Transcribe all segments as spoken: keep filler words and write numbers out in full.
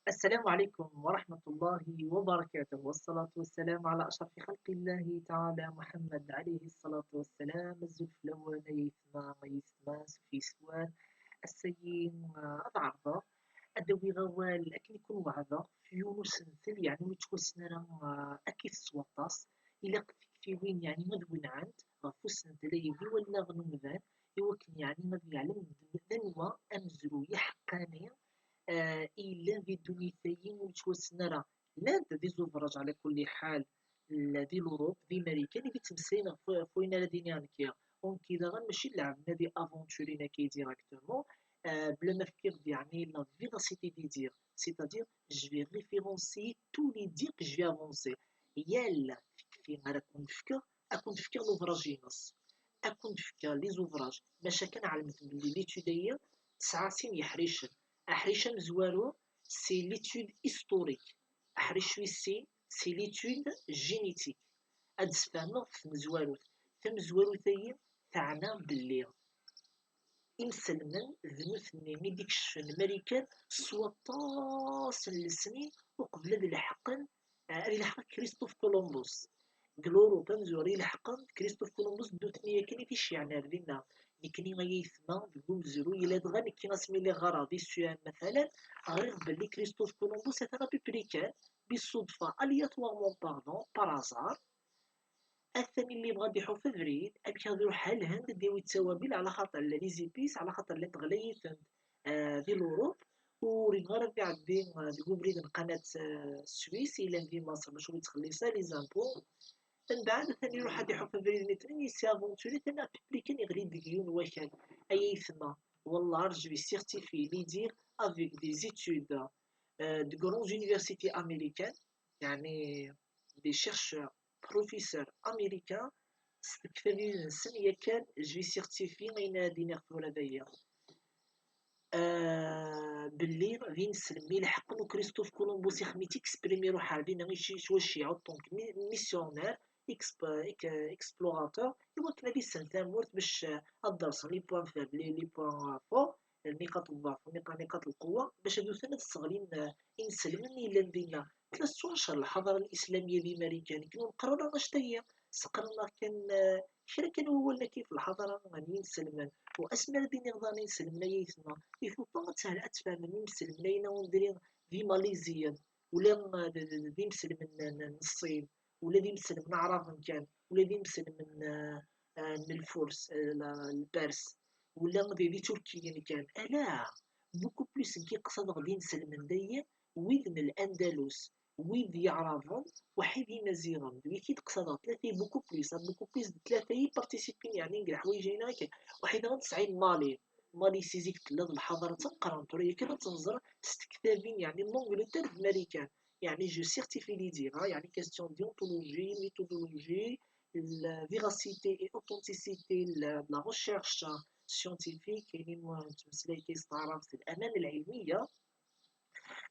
السلام عليكم ورحمة الله وبركاته، والصلاة والسلام على أشرف خلق الله تعالى محمد عليه الصلاة والسلام. Azul fell-awen, ay aytma, ay yessetma, s ufiswan. Ass-agi, ah, ad ɛerḍeɣ ad d-awiɣ awal akken i ken-weɛdeɣ f yiwen usentel, yeɛni ur yettwassen ara, ah, akkit s waṭas. Ilaq tiktiwin, yeɛni, ad wenɛent ɣef usentel-agi wallaɣ n umdan, i wakken, yeɛni, ad yeɛlem d, d anwa amezruy aḥeqqani, ah, i yellan di ddunit-agi ur yettwassen ara. Llant d izubraǧ, ɛla kulli ḥal, l-, di l'Europe, di Marikan, i d-ittmeslayen ɣef, ɣef wayen ara d-iniɣ nekki. Unki daɣen mačči d lɛebd-nni ad i-aventurin akka directement, euh, bla ma fkiɣ-d, yeɛni, la véracité des dires, c'est-à-dire, je vais référencer tous les dires que je vais avancer. Yal tikti ara ken-fkeɣ, ad ken-fkeɣ l'ouvrage-ines, ad ken-fkeɣ les ouvrages, maca kan ɛelmet belli l'étude-agi tesɛa sin yeḥricen. Aḥric amezwaru, c'est l'étude historique. Aḥric wis sin, c'est l'étude génétique. Ad d-sfehmeɣ ɣef tmezwarut. Tamezwarut-agi teɛna belli imselmen d nutni i d-ikecfen Marikan s waṭas n lesnin uqbel ad leḥqen, ad ileḥqen Christophe Columbus. Deg l'Europe amezwaru ileḥqen Christophe Columbus d nutni akken i t-iceyyɛen ar dinna. Nekni ay aytma deg umezruy, ila dɣa nekki asmi lliɣ ɣɣareɣ di S U M matalan, ɣriɣ belli Christophe Columbus atan à peu près kan, بالصدفة, aléatoirement parlant, par hasard, atan illi yebɣa ad iḥuf abrid, amek ad iruḥ ar Lhend ad d-yawi ttawabil, ɛla xaṭer llan les épices, ɛla xaṭer llant ɣlayit-tent, ah, di l'Europe, ur yebɣi ara ad iɛeddi, ah, deg ubrid n qanat, ah, Swisse, yellan di Maṣer, bac ur yettxelliṣ ara les impôts. Mbeɛd atan iruḥ ad iḥuf abrid-nni, il s'est aventuré, atan à peu près kan iɣli-d deg yiwen wakal. Ay aytma, wallah, je vais certifier les dires avec des études, euh, de grandes universités américaines, yeɛni des chercheurs, professeurs américains, s tektabin-nsen yakan, je vais certifier ayen ara d-iniɣ tura dagi. Ah, belli d inselmen ileḥqen u Christophe Columbus ixem-it exprès iruḥ ar dinna, ici-, ittwaceyyeɛ en tant que mi-, missionnaire, exp-, ex-, explorateur, i wakken ad issen tamurt bac, ah, ad dersen les points faibles, les, les points, ah, forts, niqaṭ ḍḍeɛf, niqa-, niqaṭ lqewwa, bac ad uten ad sseɣlin, ah, inselmen yellan dinna. Tella s ttwancer lḥadara lislamiyya di Marikan, akken ur neqqar ara annect-agi, sseqran-aɣ kan, ah, kra kan wawalen akka ɣef lḥadara n yinselmen. U asmi ara d-iniɣ daɣen inselmen ay aytma, il faut pas ad tfehmem imselmen-a, on dirait d Imaliziyen, ula d, d, d, d imselmen n, n, n Ṣṣin, ula d imselmen aɛraben kan, ula d imselmen, ah, ah, n Lfurs, ah, la, Lpers, ula d, d Iturkiyen kan. Ala, beaucoup plus nekk i qsadeɣ d inselmen dayi, wid n Landalus, wid d Iɛraben, waḥid d Imaziɣen, d wid i d-qsadeɣ tlata, beaucoup plus, ah, beaucoup plus d tlata i participin, yeɛni, deg leḥwayeǧ-agi akka. Waḥid daɣen tesɛim Mali. Mali si zik tella d lḥadara d tameqqrant, tura yakan ad tt-nẓer s tektabin, yeɛni, n Angleterre d Marikan. Yeɛni, je certifie les dires, ah, yeɛni, question de déontologie, méthodologie, la véracité et authenticité de la, de la recherche scientifique, yeɛni, ma nettmeslay kan s taɛrabt, الأمانة العلمية.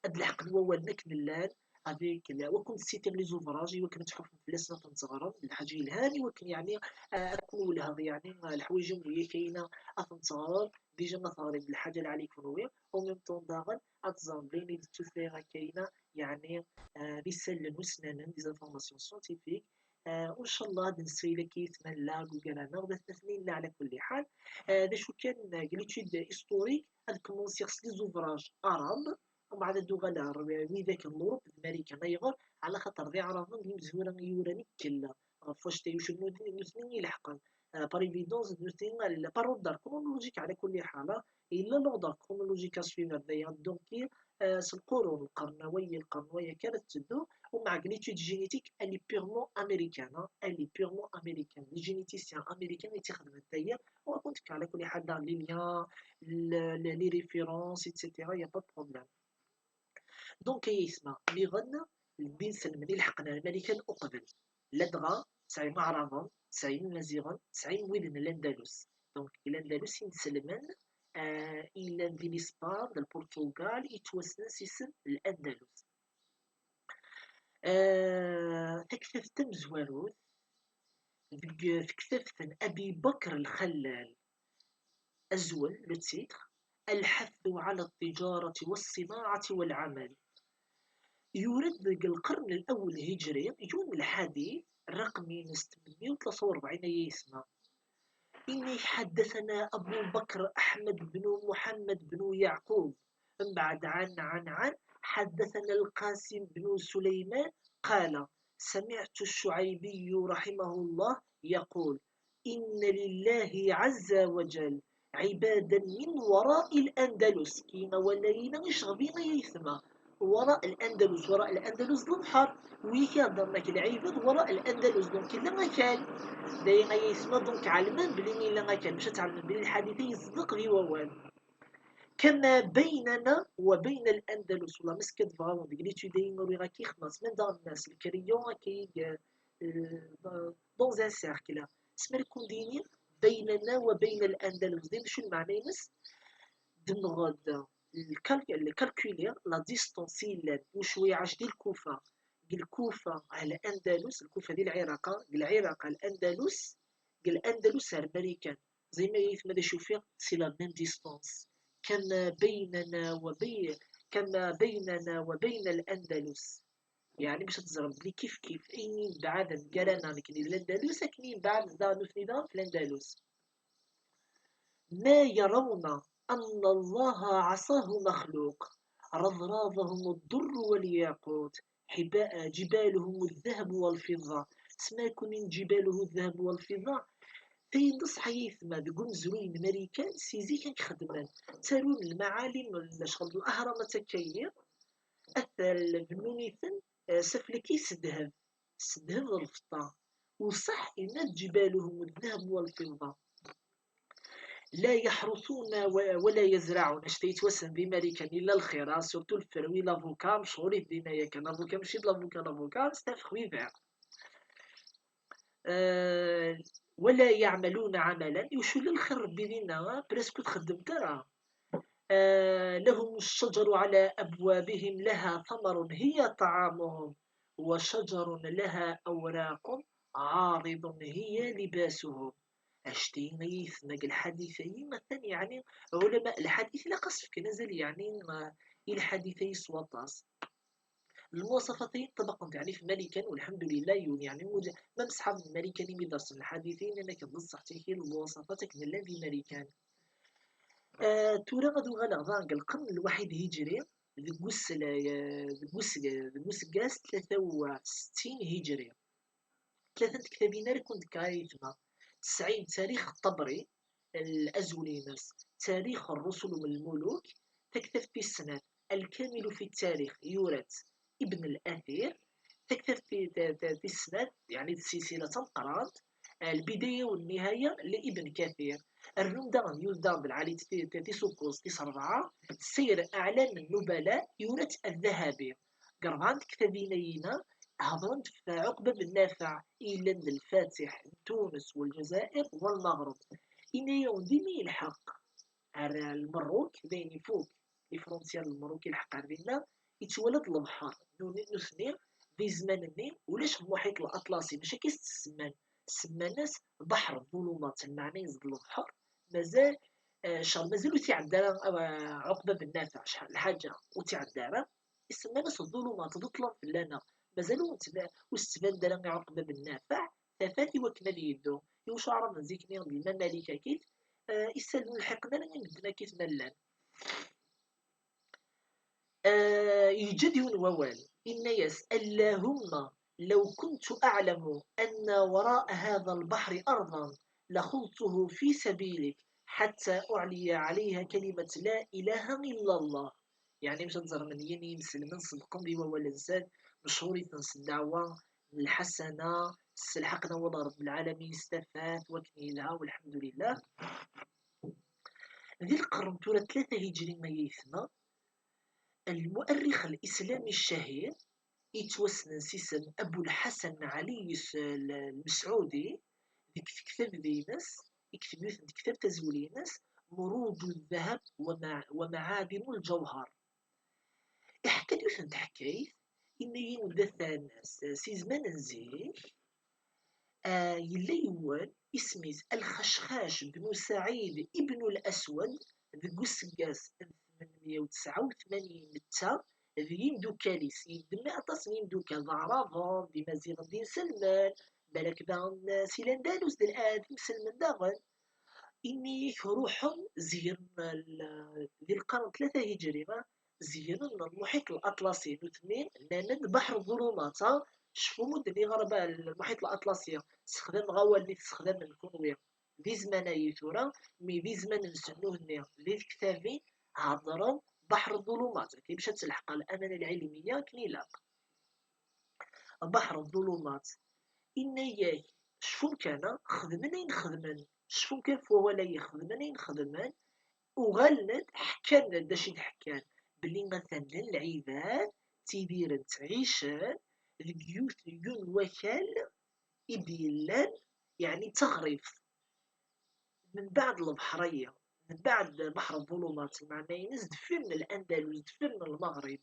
Ad leḥqen wawalen akken llan, avec la, wa ken-ssitiɣ les ouvrages, i wakken ad tḥukum fell-asen, ad ten-teɣrem, d lḥaǧa yelhan, i wakken, yeɛni, ah, ad ken-welheɣ, yeɛni, ah, leḥwayeǧ am wiyi kayna ad ten-teɣrem, déjà ma teɣrim d lḥaǧa lɛali kunwi, en même temps daɣen ad teẓrem d ayen i d tutlayt kayna, yeɛni, ah, d isallen usnanen, des informations scientifiques, ah, u ncallah ad nsel akka i tmella deg ugar-nneɣ, d atmaten-nneɣ ɛla kulli ḥal. Ah, d acu kan, ah, deg l'étude historique, ad kmunsyeɣ s les ouvrages arabes, umbeɛd ad d-uɣaleɣ ɣer widak n l'Europe d Marikan. Ayɣer? Ɛla xaṭer d Iɛraben d imezwura i yuran ikkel ɣef wacetay, acu nutni, nutni i ileḥqen. Ah, par évidence, d nutni, la, par ordre chronologique ɛla kulli ḥal, ah, yella l'ordre chronologique à suivre dayi, donc, ah, s lqurun, lqern-a wagi, lqern-a wagi akka ara tetteddu, u meɛna l'étude génétique, elle est purement américaine, hein, elle est purement américaine. Les généticiens américains i tt-ixedmen tagi, u ad ken-fkeɣ ɛla kulli ḥal daɣen les liens, le, le, les références, et cetera, il y a pas de problème. Donc, ay aytma, nniɣ-awen, d inselmen ileḥqen ar Marikan uqbel. Ladɣa tesɛim Aɛraben, tesɛim Imaziɣen, tesɛim wid n Landalus. Donc, deg Landalus inselmen, ah, i yellan di l'Espagne, d Lpurtugal, yettwassnen s isem n Landalus. Ah, taktabt tamezwarut, deg tektabt n Abi Bakr Lxallal, azwel, le titre, الحث على التجارة والصناعة والعمل. Yura-d deg lqern الأول هجري, yiwen n lḥadit, rraqem-ines ثمانمية وثلاثة وأربعين, ay aytma. Ini-k: حدثنا أبو بكر أحمد بن محمد بن يعقوب, mbeɛd عن عن عن, حدثنا القاسم بن سليمان قال: سمعت الشعيبي رحمه الله يقول: إن لله عز وجل عبادا من وراء الأندلس. Kayna wala yina icɣeb-in, ay aytma. وراء الأندلس, وراء الأندلس d lebḥer. Wi k-iheddren akk lɛibad وراء الأندلس, donc yella akal. Dayen ay aytma, donc ɛelmen belli yella akal, maca ad tɛelmen belli lḥadit-a yeṣdeq di wawal. كما بيننا وبين الأندلس. Wallah, ma skadbeɣ-awen deg l'étude-ayi uriɣ akka ixmas, même dans الناس, le crayon akka i, euh, dans un cercle. Asmi ara ken-d-iniɣ بيننا وبين الأندلس, d acu lmeɛna-ines? Ddmeɣ-d, lcal-, lcalculer la distance yellan, u cwiɛec di Lkufa, deg Lkufa ar Andalus, Lkufa di Lɛiraq, deg Lɛiraq ar Andalus, deg Andalus ar Marikan. Ẓer ma ay aytma d acu ufiɣ, c'est la même distance. كما بيننا وبي-, كما بيننا وبين الأندلس. Yeɛni bac ad teẓrem belli kif kif, ayen yembaɛden gar-aneɣ nekni d Landalus, akken yembaɛden daɣen nutni daɣen f Landalus. ما يرون أن الله عصاه مخلوق، رضراضهم الدر والياقوت، حباء-، جبالهم الذهب والفضة. Asmi ara ken-iniɣ جباله الذهب والفضة, tayen d ṣṣeḥ ay aytma, deg umezruy n Marikan, si zik ad k-xedmen. Ttarun lmaɛalim, lecɣal d lahramat akka-yi, at-, bennun-iten, eh, s aflak-is ddheb, s ddheb d lfeṭṭa. U ṣṣeḥ, yenna-d جبالهم الذهب والفضة. لا يحرثون و-، ولا يزرعون. Anect-a yettwassen di Marikan, yella lxir, ah, surtout lferwi, l'avocat, mechuṛit dinna yakan. Avocat, mačči d l'avocat, l'avocat, c'est un fruit vert. Euh, ولا يعملون عملا, iwacu lxir Rebbi dinna, ah, presque ur txeddmemt ara. آه، لهم الشجر على أبوابهم لها ثمر هي طعامهم وشجر لها أوراق عارض هي لباسهم. Anect-a ay aytma deg lḥadit-ayi, atan yeɛni ɛulama lḥadit ilaq ad s-fken azal yeɛni, ah, i lḥadit-ayi s waṭas. Lmuwaṣafat-ayi ṭṭabaqent yeɛni f Marikan, walḥemdulillah, yiwen yeɛni, même ṣṣḥab n Marikan imi dersen lḥadit-ayi, nnan akken d ṣṣeḥ, ttiki lmuwaṣafat akken llan di Marikan. Ah, tura ad uɣaleɣ daɣen deg lqern lwaḥid hijri, deg us-, deg us-, deg useggas tlata u settin hijri. Tlata n tektabin ara ken-d-fkeɣ ay aytma. Tesɛid tarix Ṭabri, azwel-ines Tarix Ṛṛusul u Lmuluk, taktabt tis snat, Al-Kamilu fi Ttarix, yura-tt Ibn al-Athir, taktabt ti-, ti-, ti-, tis snat, yeɛni d silsila d tameqqrant, Al-Bidaya wa n-Nihaya li Ibn Kathir. Rnum daɣen, yura-d daɣen d lɛali ti-, ti-, tis ukuẓ, tis ṛebɛa, Siyar Aɛlam n-Nubala, yura-tt Ad-Dahabi. Deg ṛebɛa n tektabin-ayina, hedren-d ɣef Ɛuqba ben Nafaɛ, i yellan d lfatix n Tunes, wa Lǧazair, wa Lmeɣreb. Ini-awen dimi yelḥeq ar Lmerruk, d ayen ifuk, les frontières n Lmerruk, yelḥeq ar dinna, yettwala-d lebḥer. Nu-, nutni, di zzman-nni, ulac Lmuḥiṭ Laṭlasi, mačči akka i s-tt-semman. Semman-as Baḥer Ḍulumat, lmeɛna-is d lebḥer, mazal, eh, ccɣel mazal ur tt-iɛedda ara, eh, Ɛuqba ben Nafaɛ, acḥal lḥaǧa ur tt-iɛedda ara, isemman-as ḍulumat, d ṭṭlam fell-aneɣ, mazal ur nettba-, ur s-tettban-d ara i Ɛuqba ben Nafaɛ tafat i wakken ad yeddu. Iwacu aɛraben zik-nni d lmamalik akkit, eh, isallen ur lḥiqen ara i medden akkit ma llan. Eh, yeǧǧa-d yiwen wawal, inna-yas: اللهم لو كنت أعلم أن وراء هذا البحر أرضا لخضته في سبيلك حتى أعلي عليها كلمة لا إله إلا الله. Yeɛni, mačči ad ẓren yini yimselmen ṣeddqen di wawal-nsen, mechuṛ-iten s ddeɛwa n lḥasana, s lḥeqq n wawal n Ṛebbi lɛalamin, s tafat, wakken yelha, walḥemdulillah. Di lqern tura tlata hijri, ay aytma, lmu'arrix l-islami ccahir, yettwassnen s isem Abu Lḥasan Ɛli Yus-, l-, Lmesɛudi, deg tektabt-ines, yekteb yiwet n tektabt azwel-ines Muruǧu Ddahab wa ma-, wa Maɛadinu Lǧawhar. Iḥekka-d yiwet n teḥkayt, inna-yi-d atan s, si zman n zik, ah, yella yiwen isem-is Lxacxac bnu Saɛid ibnu Laswad, deg useggas n ثمانمية وتسعة وثمانين netta d yimdukal-is, yeddem aṭas n yimdukal, d aɛraben, d imaziɣen, d inselmen, balak daɣen si Landalus d lɛad, imselmen daɣen. Ini-ak ruḥen zegren l-, di lqern tlata hijri, zegren lmuḥiṭ laṭlasi, nutni nnan-d baḥr ḍulumat, ha? Cfum ur d-nniɣ ara ba-, lmuḥiṭ laṭlasi, sexdameɣ awalen i tessexdamem kunwi. Di zzman-ayi tura, mi di zzman-nsen nutni di tektabin, heddren baḥr ḍulumat, akka bac ad telḥeq laman lɛilmiya akken ilaq. Baḥr ḍulumat. Inna-yak, cfum kan, xedmen ayen xedmen, cfum kan ɣef wawal-ayi, xedmen ayen xedmen, uɣalen-d, ḥkan-d acu i d-ḥkan, belli atan llan lɛibad ttidiren, ttɛicen deg yiwet, deg yiwen n wakal i d-yellan, yeɛni d taɣribt. Mbeɛd lebḥer-ayi, mbeɛd baḥr ḍulumat, lmeɛna-ines deffir n Landalus, deffir n Lmeɣrib,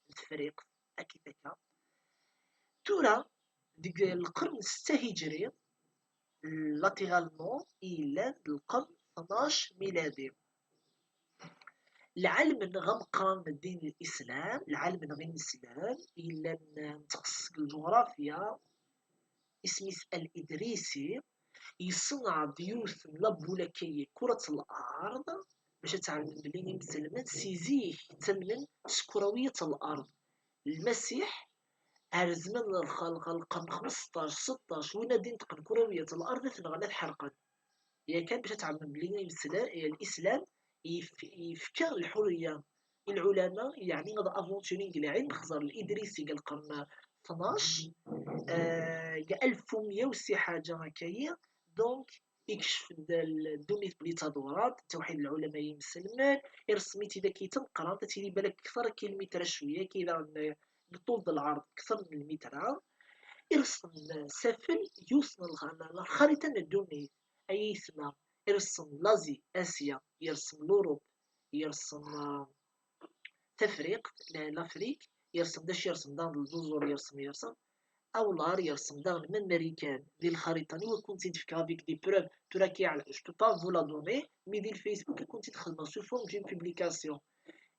n Tefriqt, akkit akka. Tura, deg lqern setta hijri, latéralement, i yellan d lqern tnac miladi. Lɛalem-nneɣ ameqqran n ddin n Lislam, lɛalem-nneɣ ineslem, yellan, eh, nettxeṣṣ deg lǧuɣrafya, isem-is Al-Idrisi, yessenɛed yiwet n labula akka i kurat n lard, bac ad tɛelmem belli imselmen si zik ttamnen s kurawiyat n lard. Lmasiḥ, ar zzman n lxelq, lqern xmesṭac, seṭṭac, win ad d-inṭqen kurawiyat n lard, ad t-nɣen, ad t-ḥerqen. Yakan bac ad tɛelmem belli imsla-, Lislam yef-, yefka lḥuriya i lɛulama, yeɛni ad aventurin deg lɛilm, xẓer Al-Idrisi deg lqern tnac, eh, deg alef u meyya u si ḥaǧa akka-yi, donc, ikcef-d l-, ddunit belli d tadurat, tawḥid lɛulama imselmen, ireṣṣem-itt-id akka d tameqqrant, ad tili balak kter n kilmitra cwiya, akka daɣen deg ṭṭul d lɛerḍ kter n lmitra, ireṣṣem s afel yiwet n lx-, n lxarita n ddunit, ay aytma, ireṣṣem Lazi, Asya, ireṣṣem Lurup, ireṣṣem, ah, Tafriqt, la-, Lafrik, yersem d acu yersem daɣen, d lǧuẓur yersem, yersem awlar, yersem daɣen même Marikan di lxarita-nni, ad kent-id-fkeɣ avec des preuves, tura ki, je peux pas vous la donner, mais di lFacebook ad kent-id-xedmeɣ sous forme d'une publication.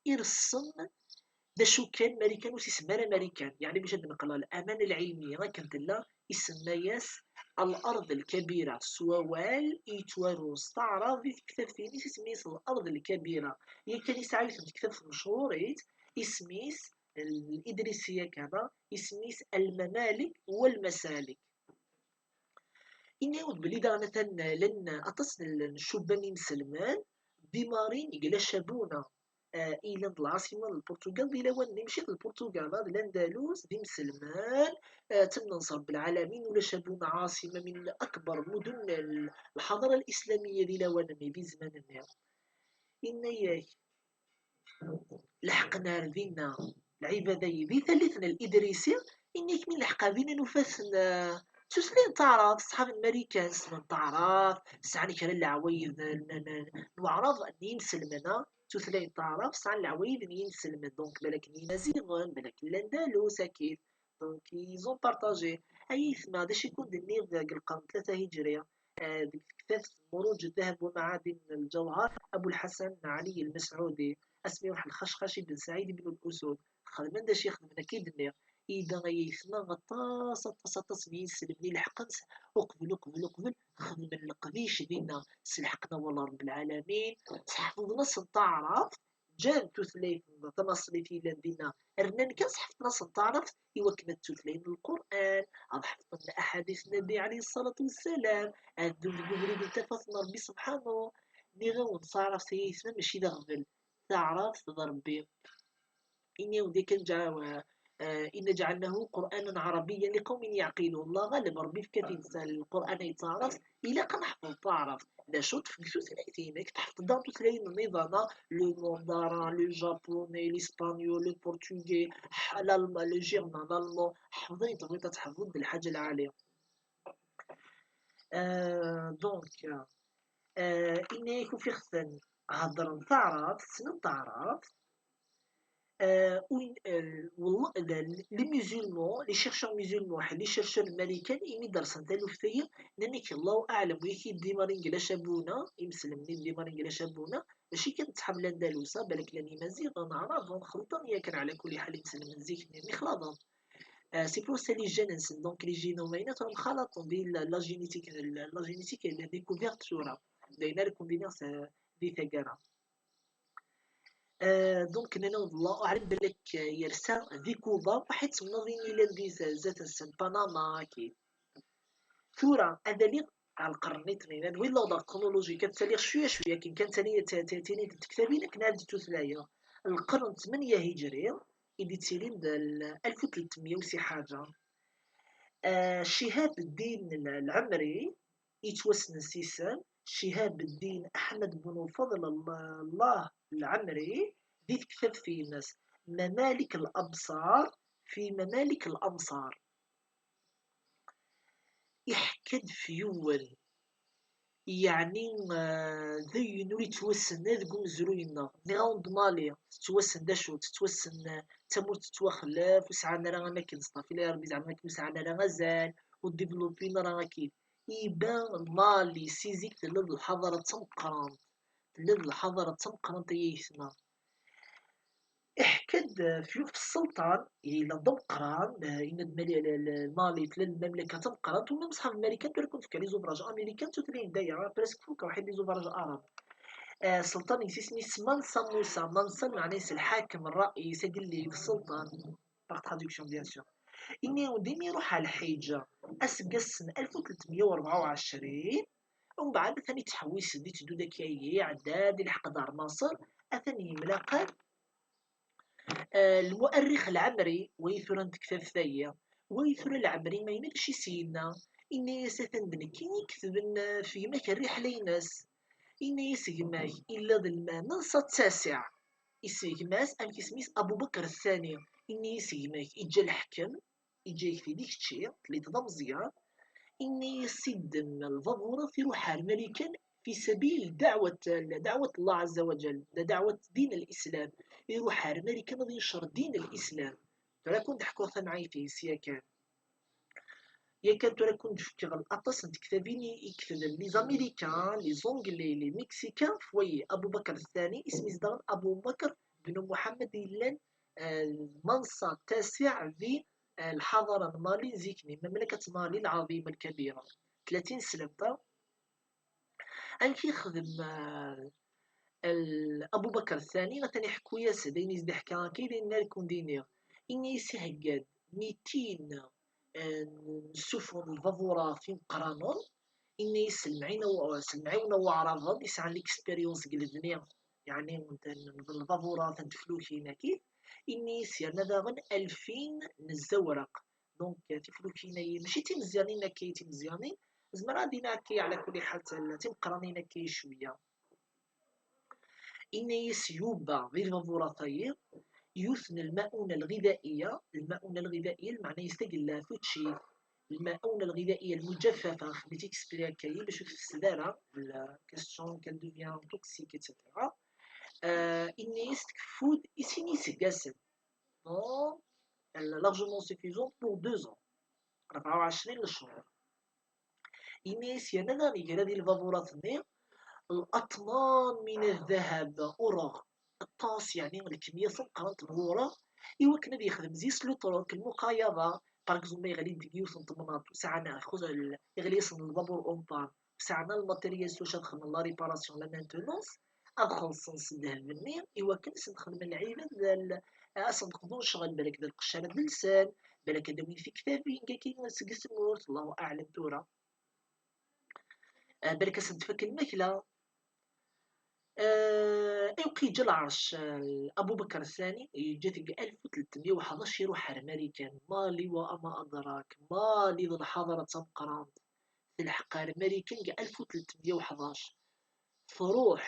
Iressen d acu kan, Marikan ur s-isemma ara Marikan, yeɛni bac ad d-neqleɣ laman lɛilmi akken tella, isemma-yas Al-Ard Lkabira, s wawal i yettwarun s taɛrabt di tektabt-ines, isem-is Al-Ard Lkabira. Yakan yesɛa yiwet n tektabt mechuṛit, isem-is, Idrisi yakan, isem-is Al-Mamalik wa Al-Masalik. Ini-awen-d belli daɣen atan llan aṭas n l-, n ccubban inselmen d imarin deg La Chabuna, eh, i yellan d lɛaṣima n Lpurtugal di lawan-nni, mačči d Lpurtugal, d Landalus, d imselmen, eh, ttamnen s Ṛebbi lɛalamin, ula Chabuna ɛaṣima min akbar mudun l-, lḥadara lislamiyya di lawan-nni, di zzman-nni. Inna-yak, leḥqen ar dinna lɛibada-yi di tallit n Lidrisi, inna-yak mi nleḥq ar dinna nufa-ten, eh, ttmeslayen taɛrabt, ṣṣḥab n Marikan ssnen taɛrabt, sɛan kra n leɛwayed n, n, n, n waɛraben n yinselmen, ah, ttmeslayen taɛrabt, sɛan leɛwayed n yinselmen, donc balak n Yimaziɣen, balak n Landalus, akkit. Donc, ils ont partagé. Ay aytma, d acu i kun-d-nniɣ deg lqern tlata hijri, eh, deg tektabt Muruǧ Ddahab wa Maɛadin Lǧawhar, Abu Lḥasan Ɛli Lmesɛudi, asmi iruḥ lxacxac Ibn Saɛid Ibn Lusud, xedmen d acu i xedmen, akka i d-nniɣ. Ida ay aytma, aṭas, aṭas, aṭas n yinselmen i leḥqen s-, uqbel, uqbel, uqbel, xedmen leqdic dinna, selḥqen awal n Ṛebbi lɛalamin, sḥefḍen-asen taɛrabt, ǧǧan tutlayt tanaṣlit yellan dinna, rnan kan sḥefḍen-asen taɛrabt i wakken ad tutlayen Lqur'an, ad ḥefḍen aḥadit n Nnbi ɛalayhi ṣṣalatu wessalam, ad ddun deg ubrid n tafat n Ṛebbi subḥanu. Nniɣ-awen, taɛrabt ay aytma mačči d aɣbel, taɛrabt d Ṛebbi. Ini-awen-d yakan ǧa-, eh, إنا جعلناه قرآنا عربيا لقوم يعقلون. Allahu aɛlam, Ṛebbi yefka-t-id s Lqur'an ay d taɛrabt, ilaq ad neḥfeḍ taɛrabt. D acu, tfeg tutlayt-inek, tḥefḍeḍ daɣen tutlayin nniḍen, le mandarin, le japonais, l'espagnol, le portugais, ḥ-, l'allem-, le german, l'allemand, ḥfeḍ ayen tebɣiḍ ad tḥefḍeḍ d lḥaǧa lɛali. Euh, donc, euh, inna-yak ufiɣ-ten heddren taɛrabt, ssnen taɛrabt, Euh, win, euh, والله, les musulmans, les chercheurs musulmans, les chercheurs américains, imi d-rsen taluft-agi, nnan-ak, Allahu aɛlam, wi k-id-imaren deg lacabuna, imeslemen i d-imaren deg lacabuna, mačči kan ttḥemmlen Andalusa, balak llan Imaziɣen, Aɛraben, xelṭen yakan, ɛla kulli ḥal, imeslemen n zik-nni mxelṭen. Euh, c'est pour ça les gènes-nsen, donc les génomes, ayennat mxelṭen, di la, la génétique, la, la génétique, elle est découverte tura. D ayen ara ken-d-iniɣ s-, di taggara. Euh, donc, nnan-aɣ Allahu aɛlam, balak yersa di Cuba, waḥed semnaḍ ini llan di zdat-nsen, Panama, akid. Tura, ad aliɣ ɣer lqern nniḍen, ad win l'ordre chronologique, ad ttaliɣ cwiya cwiya, akken kan ttali-, t-, t-, tini d tektabin, akken ad d-tutlayeɣ. Lqern n tmenya hijri, i d-ittilin d l-, alef u tlettmya u si ḥaǧa. Euh, Cihab Ddin Lɛemri, yettwassnen s isem Cihab Ddin Aḥmed Bnu Fadl Allah Lɛemri, di tektabt-ines Mamalik Labṣar fi Mamalik Lamṣar. Iḥka-d f yiwen, yeɛni, eh, d ayen ur yettwassen ara deg umezruy-nneɣ. Nniɣ-awen-d Mali tettwassen d acu? Tettwassen, eh, d tamurt tettwaxlef, ur sɛan ara am akken, staɣfir Ṛebbi, zeɛma akken ur sɛan ara azal, ur développin ara akid. Iban Mali si zik tella d lḥaḍara d tameqqrant. Tella d lḥaḍara d tameqqrant, ay aytma. Iḥka-d f yiwet sselṭan, yella d ameqqran, eh, yenna-d Mali, l-, l-, Mali tella d lmamlaka d tameqqrant, u même ṣṣḥab Marikan tura kun tefka les ouvrages américains d tutlayin daya, presque fukeɣ waḥid les ouvrages arabes. Eh, sselṭan-is isem-is Mansa Musa, Mansa lmeɛna-is lḥakem, ṛṛayis, agellid, sselṭan, par traduction bien sûr. Ini-awen-d imi iruḥ ɣer lḥiǧ aseggas n alef u tlettmya u rebɛa u ɛecrin, umbeɛd atan ittḥewwis-d, itteddu-d akka ihi, iɛedda-d, ilḥeq-d ɣer Maṣer, atan yemlaqal, eh, lmu'arrix Lɛemri, wa i tura n tektabt-agi, wa i tura Lɛemri, ma yenna d acu i s-yenna, yenna-yas atan d nekk i iketben, eh, f gma-k rriḥla-ines. Yenna-yas gma-k illa d lma-, Mansa Ttasiɛ. Isem gma-s, amek isem-is? Abu Bakr Ttani. Yenna-yas gma-k, iǧǧa leḥkem, iǧǧa-yak-t-id i kečči, telliḍ d ameẓyan. Ini-as iddem lbaburat, iruḥ ar Marikan fi sabil dɛwat, dɛwat Allah Azza wa Jal, d dɛwat din al-Islam. Iruḥ ar Marikan ad yencer din al-Islam. Tura kun d-ḥkuɣ tamɛayt-is yakan. Yakan tura kun d-fkiɣ aṭas n tektabin i, i ketben les Américains, les Anglais, les Mexicains, f wayi, Abu Bakr Ttani, isem-is daɣen Abu Bakr ben Muḥemmed, yellan, eh, Mansa Ttasiɛ di eh, lḥaḍara n Mali zik-nni, mamlakat Mali lɛaḍima lkabira, tlatin slam ta. Amek yexdem, eh, l-, Abu Bakr Ttani, atan iḥekku-yas-d ayen i s-d-iḥka akka, d ayen ara ken-d-iniɣ. Ini-as ihegga-d mitin, eh, n ssufun n lbaburat imeqqranen, ini-as s lemɛina-, s lemɛiwna n Waɛraben, yesɛan l'expérience deg lebni, yeɛni n, n, n lbaburat, n teflukin-agi, ini-as yerna daɣen alfin n zzawraq. Donc, tiflukin-agi mačči d timeẓyanin akka i d timeẓyanin, zemreɣ ad d-iniɣ akka, ɛla kulli ḥal, d timeqqranin akka i cwiya. Ini-as yubba di lbaburat-agi yiwet n lmauna lɣidaiya, lmauna lɣidaiya lmeɛna-is tagellaft, učči, lmauna lɣidaiya lmujaffafa, xdem-itt exprès akka-yi bac ur tefsed ara, la question qu'elle devient toxique, et cetera. Euh, ini-as tkeffud i sin iseggasen. Non, elle est largement suffisante pour deux ans. Rebɛa u ɛecrin lecɣal. Ini-as yerna daɣen igra di lbaburat-nni الأطنان من الذهب, ureɣ, aṭas, yeɛni lkemya tameqqrant n wureɣ, i wakken ad yexdem zi-s le troc, lmuqayada, par exemple, ma yeɣli-d deg yiwet n temnaḍt, ur sɛan, yeɣli-yasen lbabur en panne, ur sɛan ara lmatiriyal s wacu ad xedmen la réparation, la maintenance, ad xellṣen s ddheb-nni, i wakken ad sen-xedmen lɛibad, ad sen-xedmen ccɣel, balak d lqecc ara d-lsen, balak ad d-awin tiktabin, akka seg tmurt, Allahu aɛlam tura. Ah, balak ad sen-tfak lmakla. Ah, ayweq yeǧǧa lɛerc, ah, Abu Bakr Ttani, yeǧǧa-t deg alef u tlettmya u ḥdac, iruḥ ar Marikan. Mali wa ama adrak, Mali d lḥaḍara d tameqqrant. Telḥeq ar Marikan deg alef u tlettmya u ḥdac. Truḥ,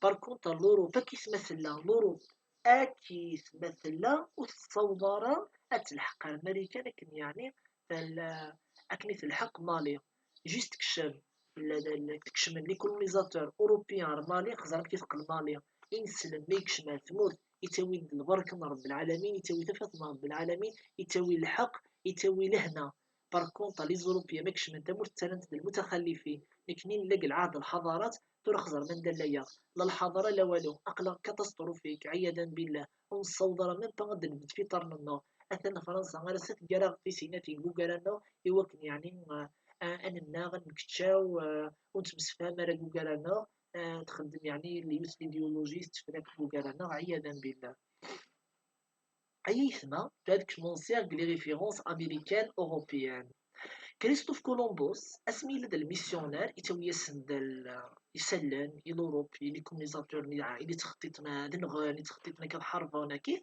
par contre, l'Europe, akkit ma tella, l'Europe, akkit ma tella, ur tettaweḍ ara ad telḥeq ar Marikan akken, yeɛni, tal-, akken i telḥeq Mali. Juste tekcem, la, la, la, tekcem les colonisateurs européens ar Mali, xeẓer amek i teqqel Mali. Ineslem mi yekcem ar tmurt, yettawi-d lbarka n Ṛebbi lɛalamin, yettawi tafat n Ṛebbi lɛalamin, yettawi lḥeqq, yettawi lehna. Par contre, les Européens ma kecmen tamurt, ttarran-t d lmutaxallifin. Nekni nella deg lɛahd n lḥadarat, tura xẓer ma nella-yaɣ. La lḥadara, la walu. Aql-aɣ catastrophique, ɛiyadan billah. Ur nessaweḍ ara même pas ad d-nbedd f iṭarren-nneɣ. Atan Fransa ar ass-a teggar-aɣ tisinat deg wugara-nneɣ, i wakken, yeɛni, eh, ad nennaɣ, ad nkeččaw, eh, ur nettemsefham ara deg wugara-nneɣ, eh, txeddem, yeɛni, yiwet n l'idéologie tettefriq deg wugara-nneɣ, ɛiyadan billah. Ay aytma, tu ad kecmeɣ deg les références américaines, européennes. Christophe Columbus, asmi yella d lmisyunar, yettawi-yasen-d l-, isallen i l'Europe, i les colonisateurs, i, i d-ittxeṭṭiṭen ad nɣen, i d-ittxeṭṭiṭen akka ad ḥarben, akka,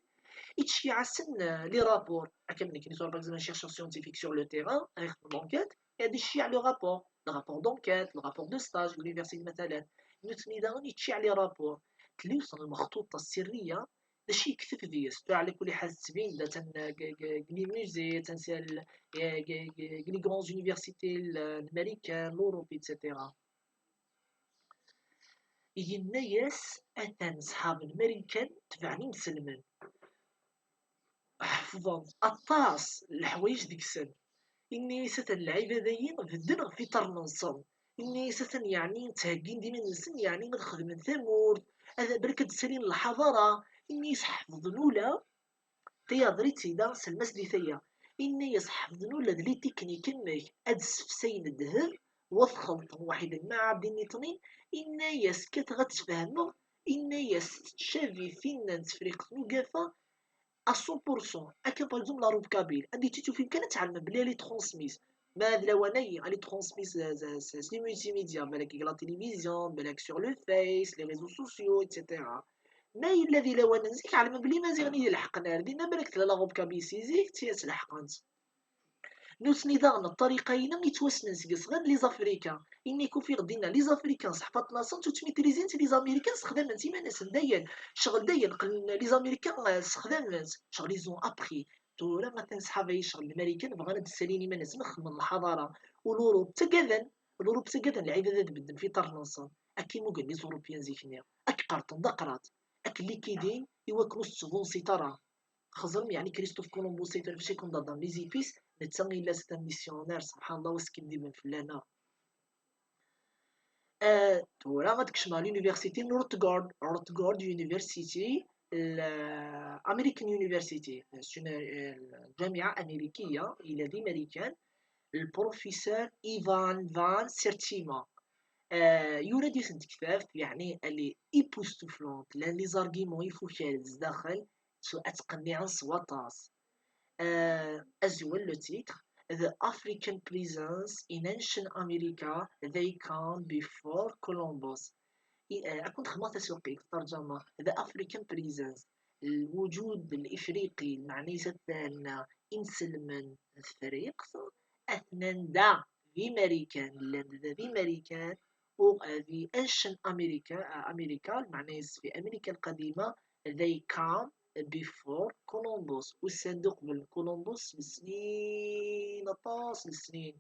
yettceyyiɛ-asen, euh, les rapports. Akka am nekni tura, par exemple, chercheur scientifique sur le terrain, ad ixdem l'enquête, ad iceyyeɛ les rapports, le rapport d'enquête, le rapport de stage, l'université, matalan. Nutni daɣen yettceyyiɛ les rapports. Tella yiwet n lmexṭuṭa sirriya, d acu yekteb deg-s? Tura, ɛla kulli ḥal, tettbin-d atan deg, deg, deg les musées, atan s-, deg, deg, deg les grandes universités, l-, l'Amérique, l'Europe, et cetera. Yenna-yas, atan ṣṣḥab n Marikan tebɛen imselmen. Ḥefḍen aṭas n leḥwayeǧ deg-sen. Yenna-yas, atan lɛibad-ayi bedden ɣef iṭarren-nsen. Yenna-yas, atan, yeɛni, ttheggin-d iman-nsen, yeɛni, ad xedmen tamurt, ad, balak ad d-ssalin lḥadara. Yenna-yas, ḥefḍen ula tayaḍrit-ina, selmas di taya. Yenna-yas, ḥefḍen ula d les techniques amek ad ssefsayen ddheb, wa txelṭen waḥid lmaɛadin nniṭnin. Yenna-yas, kkateɣ ad tfehmeɣ. Yenna-yas, tettcabi tinna n Tefriqt n Ugafa à cent pour cent. Akka, par exemple, la robe kabyle, anda i tt-tufim kan ad tɛelmem belli elle est transmise. Ma d lawan-agi, elle est transmise s, s, s, s les multimédias, balak deg la télévision, balak sur le Face, les réseaux sociaux, et cetera. Ma yella di lawan n zik, ɛelmen belli Imaziɣen i d-ileḥqen ar dinna, balak tella la robe kabyle si zik, d tt-i ad tleḥqent. Nutni daɣen, ṭṭariqa-inem yettwassnen seg ṣṣɣa n les Africains. Imi k-ufiɣ dinna, les Africains seḥfaḍen-asen, ur ttmitrizin-tt les Américains, sexdamen-tt iman-nsen dayen. Ccɣel dayen, qqlen les Américains, eh, sexdamen-tt. Ccɣel ils ont appris. Tura atan ṣṣḥaba-yi ccɣel n Marikan, bɣan ad d-ssalin iman-nsen, xedmen lḥadara. U l'Europe ttagaden, l'Europe ttagaden lɛibad ad bedden f iṭarren-nsen. Ad k-imugen les Européens zik-nni. Ad k-qerṭen d aqraṭ. Ad k-likidin i wakken ur tettḍunsiḍ ara. Xẓem, yeɛni, Christophe Columbus, c'est un second Adam, les épices, netta yella c'est un missionnaire, subḥan Allah, wa skin d iben fell-aneɣ. Euh, tura ad kecmeɣ l'université n Rutgers, Rutgers University, l-, American University, c'est une, euh, الجامعة أمريكية, yella d Amarikan, le professeur Ivan Van Sertima. Euh, yura-d yiwet n tektabt, yeɛni, elle est époustouflante, llan les arguments ifukal zdaxel, s-, ad ttqenniɛen s waṭas. Euh, azwel, le titre, The African Presence in Ancient America, They Come Before Columbus. I, euh, ad kent-xedmeɣ tasuqilt, terjama, The African Presence, الوجود الإفريقي, lmeɛna-s atan imselmen n Tefriqt, atnan da di Marikan, llan da di Marikan, u di Ancient America, America, lmeɛna-s fi Amerika Lqadima, they come before Columbus, usan-d uqbel n Columbus s snin, aṭas n snin.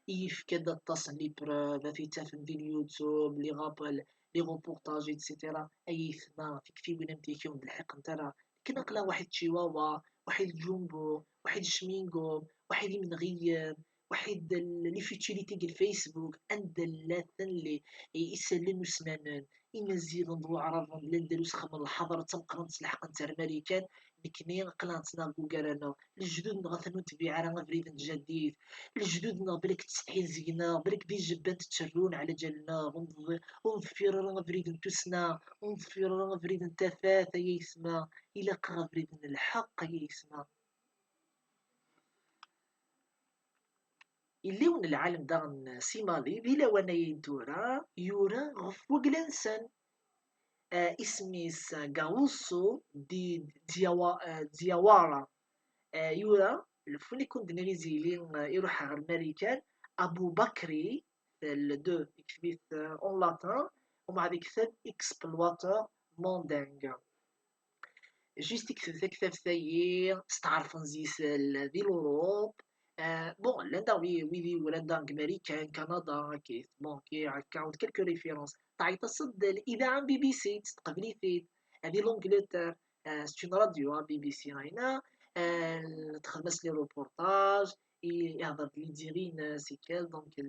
Yefka-d aṭas n les preuves, ad t-id-tafem di YouTube, les rappels, les reportages, et cetera. Ay aytma, tiktiwin am tigi ur d-lḥiqent ara. Akken aql-aɣ waḥid Chihuahua, waḥid Jumbo, waḥid Chewing-Gum, waḥid imenɣiyen, waḥid l-, les futilités deg Facebook, anda llaten les, isallen usnanen, Imaziɣen d Waɛraben, llan drus xedmen lḥaḍra d tameqqrant s leḥq n termarikan, nekni aql-aɣ nettnaɣ deg wugara-nneɣ. Lejdud-nneɣ atan ur nbiɛ ara abrid n tjaddit. Lejdud-nneɣ balak ttsetḥin seg-neɣ, balak di jebban tterrun ɛla ǧal-nneɣ, ur nḍ-, ur nḍfir ara abrid n tussna, ur nḍfir ara abrid n tafat, ay aytma, ilaq-aɣ abrid n lḥeqq, ay aytma. Yella yiwen n lɛalem daɣen si Mali, di lawan-agi n tura, yura ɣef wagla-nsen. Eh, isem-is Gausso di Diawa-, eh, Diawara. Eh, yura, le funi kun d-nniɣ izili, eh, iruḥ ɣer Marikan, Abu Bakri, le deux, ikteb-it, eh, en latin, umɛad ikteb Explorateur Mandingue. Juste ikteb taktabt-agi, steɛṛfen zi-s l-, di l'Europe. Euh, bon, llan daɣ wi-, wid i yuran daɣ deg Marikan, Kanada, akkit. Bon, ki-, akka, quelques références. Tɛeyṭeḍ-as-d l-, idaɛa n B B C, s teqbaylit. هذه l'Angleterre. آه، c'est une radio, hein, B B C هنا. آه، تخدم les reportages، يهضر لي ديرين سيكال، donc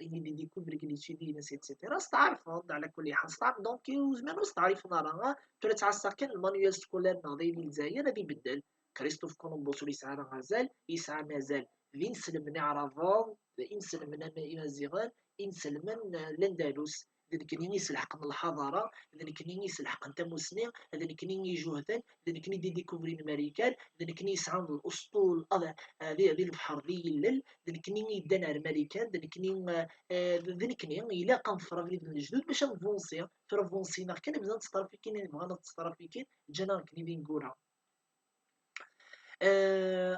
يدي ديكوفري لي سيدي ناس ايتترا. استعرفوا على كل حال، استعرف donc وزمان استعرفنا راه ترى تاع الساكن المانيوال سكولير ناضي للجزائر هذه بدل. كريستوف كولومبوس اللي يسعى مازال، يسعى مازال ذي نسلم نعرفهم، ذي نسلم إمازيغان، إنسلمن الأندلس، d nekni i iselḥqen lḥaḍara, d nekni i iselḥqen tamusni, d nekni i ijuhden, d nekni i d-idikuvrin Marikan, d nekni i yesɛan l'usṭul di lebḥer d yillel, d nekni i yeddan ar Marikan, d nekni, d nekni ilaq ad neḍfer abrid n lejdud bac ad nvunsi. Tura vunsineɣ kan, bdan tttrafikin, nebɣa ad tttrafikin, ǧǧan-aɣ nekni d ineggura.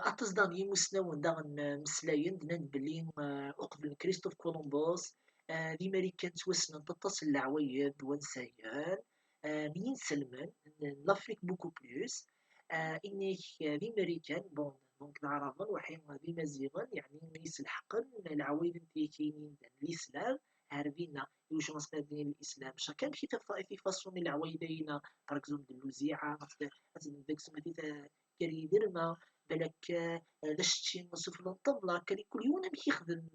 Aṭas daɣen n yimusnawen daɣen mmeslayen, d-nnan belli uqbel n Christophe Columbus, d Imarikan ttwassnen aṭas n leɛwayed d wansayen n yinselmen n l'Afrique beaucoup plus. Inna-k d Imarikan, bon, donc d Aɛraben, waḥi d Imaziɣen, yeɛni iselḥqen leɛwayed n tyakinin n lislam. Ar dinna, iwacu ɣas ma din lislam, chacun amek i tifaṣun i leɛwayed-ayina, par exemple, d lewziɛa, ad teddeksem ad gar yiderma, balak d acečči sufella n ṭṭabla, akka kul yiwen amek yexdem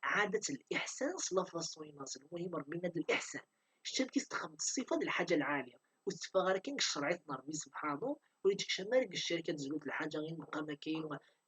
ɛadat liḥsan s lafaṣun-ines. Lmuhim, Ṛebbi yenna-d liḥsan. Kečč amek i s-texdmeḍ ṣṣifa d lḥaǧa lɛali, ur tetteffeɣ ara kan deg ccreɛ-is n Ṛebbi sebḥanu, ur yettekcam ara deg ccirk ad tezlut lḥaǧa i meqqam akka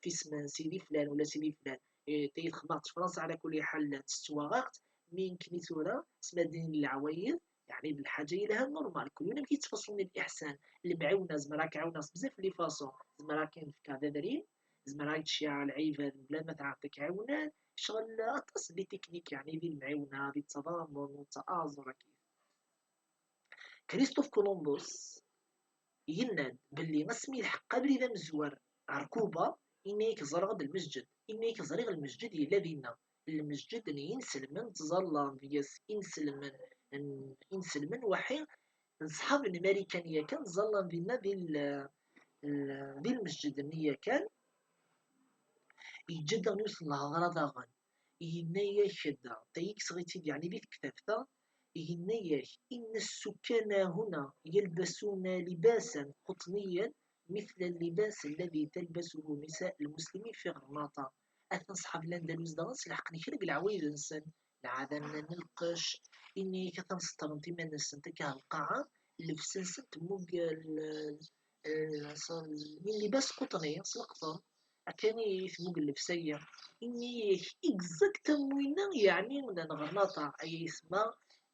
fi isem n sidi flan wala sidi flan. Tayi texdem-aɣ-tt Fransa ɛla kulli ḥal tettwaɣ-aɣ-tt, mi nekni tura s ma d-inin leɛwayed, yeɛni d lḥaǧa yelhan normal, kul yiwen amek yettfaṣun liḥsan, lemɛiwna, zemreɣ ad k-ɛiwneɣ s bzaf n les façons, zemreɣ ad k-in-fkeɣ d adrim, zemreɣ ad k-d-ceyyɛeɣ lɛibad mebla ma tɛerḍeḍ ad k-ɛiwnen, ccɣel aṭas n les techniques yeɛni di lemɛiwna, di ttaḍammun, ur ttaẓur akkit. Christophe Columbus yenna-d belli asmi yelḥeq abrid amezwar ɣer Kuba, yenna-yak ẓriɣ-d lmesǧed, yenna-yak ẓriɣ lmesǧed yella dinna, lmesǧed n yinselmen ttẓallan deg-s, inselmen n, inselmen waḥi d ṣṣḥab n Marikan yakan ttẓallan dinna di l-, l-, di lmesǧed-nni yakan. Yeǧǧa-d daɣen yiwet n lhedra daɣen, yenna-yak-d, tayi kkseɣ-itt-id yeɛni di tektabt-a, yenna-yak: إن السكان هنا يلبسون لباسا قطنيا مثل اللباس الذي تلبسه نساء المسلمين في غرناطة. Atan ṣṣḥab n Landalus daɣen selḥqen kra deg leɛwayed-nsen, lɛada-nni n lqecc, yenna-yak atan seṭṭrent iman-nsent akka ɣer lqaɛa, llebsa-nsen temmug l-, l-, l-, min libas quṭni, s leqṭen, akka i temmug llebsa-yi. Yenna-yak exactement winna, yeɛni n, n Ɣernaṭa, ay isemma,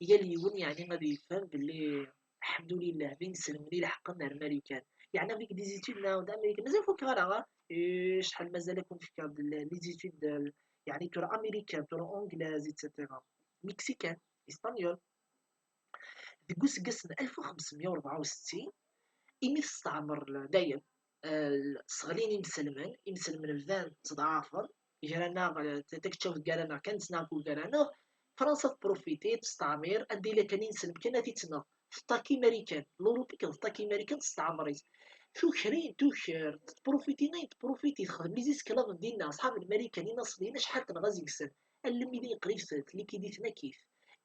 yal yiwen yeɛni ad yefhem belli Lḥemdulillah, d inselmen i ileḥqen ar Marikan. Yeɛni avec des études nɛawed Amérique, mazal fukeɣ ara, eh, acḥal mazal ad ken-fkeɣ d l-, les études, eh, yeɛni tura américain, tura anglais, et cetera. Mexicain, espagnol. Deg useggas n alef u xemsemya u rebɛa u settin, imi testeɛmer l-, dayem, eh, sseɣlin imselmen, imselmen bdan ttḍeɛfen, gar-aneɣ, eh, ta-, takeččawt gar-aneɣ kan ttnaɣ gar-aneɣ, Fransa tprofiti, testeɛmir, anda yella kan inselm kan ad t-ittneɣ. Teṭṭaki Marikan, l'Europe kan teṭṭaki Marikan, testeɛmer-it. Tuker-in, tuker, tprofiti ayen tprofiti, texdem les esclaves dinna, ṣṣḥab n Marikan, inaṣliyen, acḥal tenɣa seg-sen, almi d ayen qrib s-, tliki-d-iten akkit.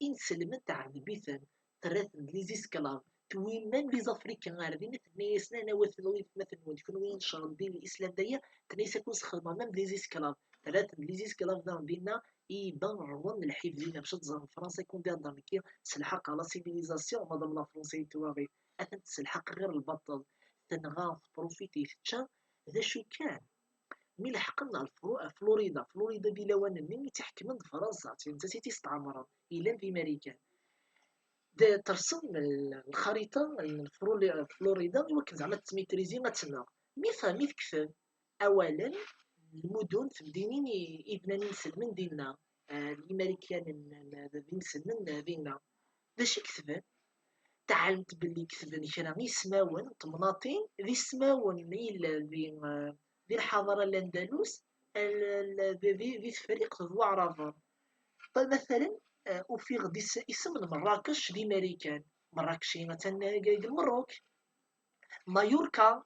Inselmen tɛeddeb-iten, terra-ten d les esclaves, tewwi même les Africains ar din, tenna-yasen: "Anwa tenwa i tma-tnwen, d kenwi i ncɣel di l'islam daya?" Tenna-yas: "Ad ken-sxedmeɣ même des esclaves." Terra-ten d les esclaves daɣen dinna, i iban ṛwan n lḥif dinna, bac ad teẓrem Fransa i ken-d-ihedder nekki, s lḥeqq, la civilisation, madame la France, ay twaɣi, atan tesselḥaq ɣir lbaṭel, tenɣa, tprofiti, tečča, d acu kan. Mi leḥqen ar Flo-, Florida, Florida di lawan-nni i tt-iḥekmen d Fransa, d nettat i tt-isteɛmren, yellan di Marikan. D-, terṣem l-, lxarita n Froli-, Florida i wakken zeɛma ad tettmitrizi, ad tenɣ. Mi t-, mi tekteb awalen, lmudun, temdinin i, i bnan inselmen dinna, eh, Imarikanen, eh, d inselmen, eh, dinna. D acu i ketben? Teɛlemt belli ketben kra ismawen n temnaḍin, d ismawen i yellan di, eh, di lḥaḍara n Landalus, al-, al-, di, di, di Tefriqt d Waɛraben. Fa-, matalen, eh, ufiɣ-d is-, isem n Merrakec di Marikan. Merrakeci atan deg, deg Lmerruk. Mayurka,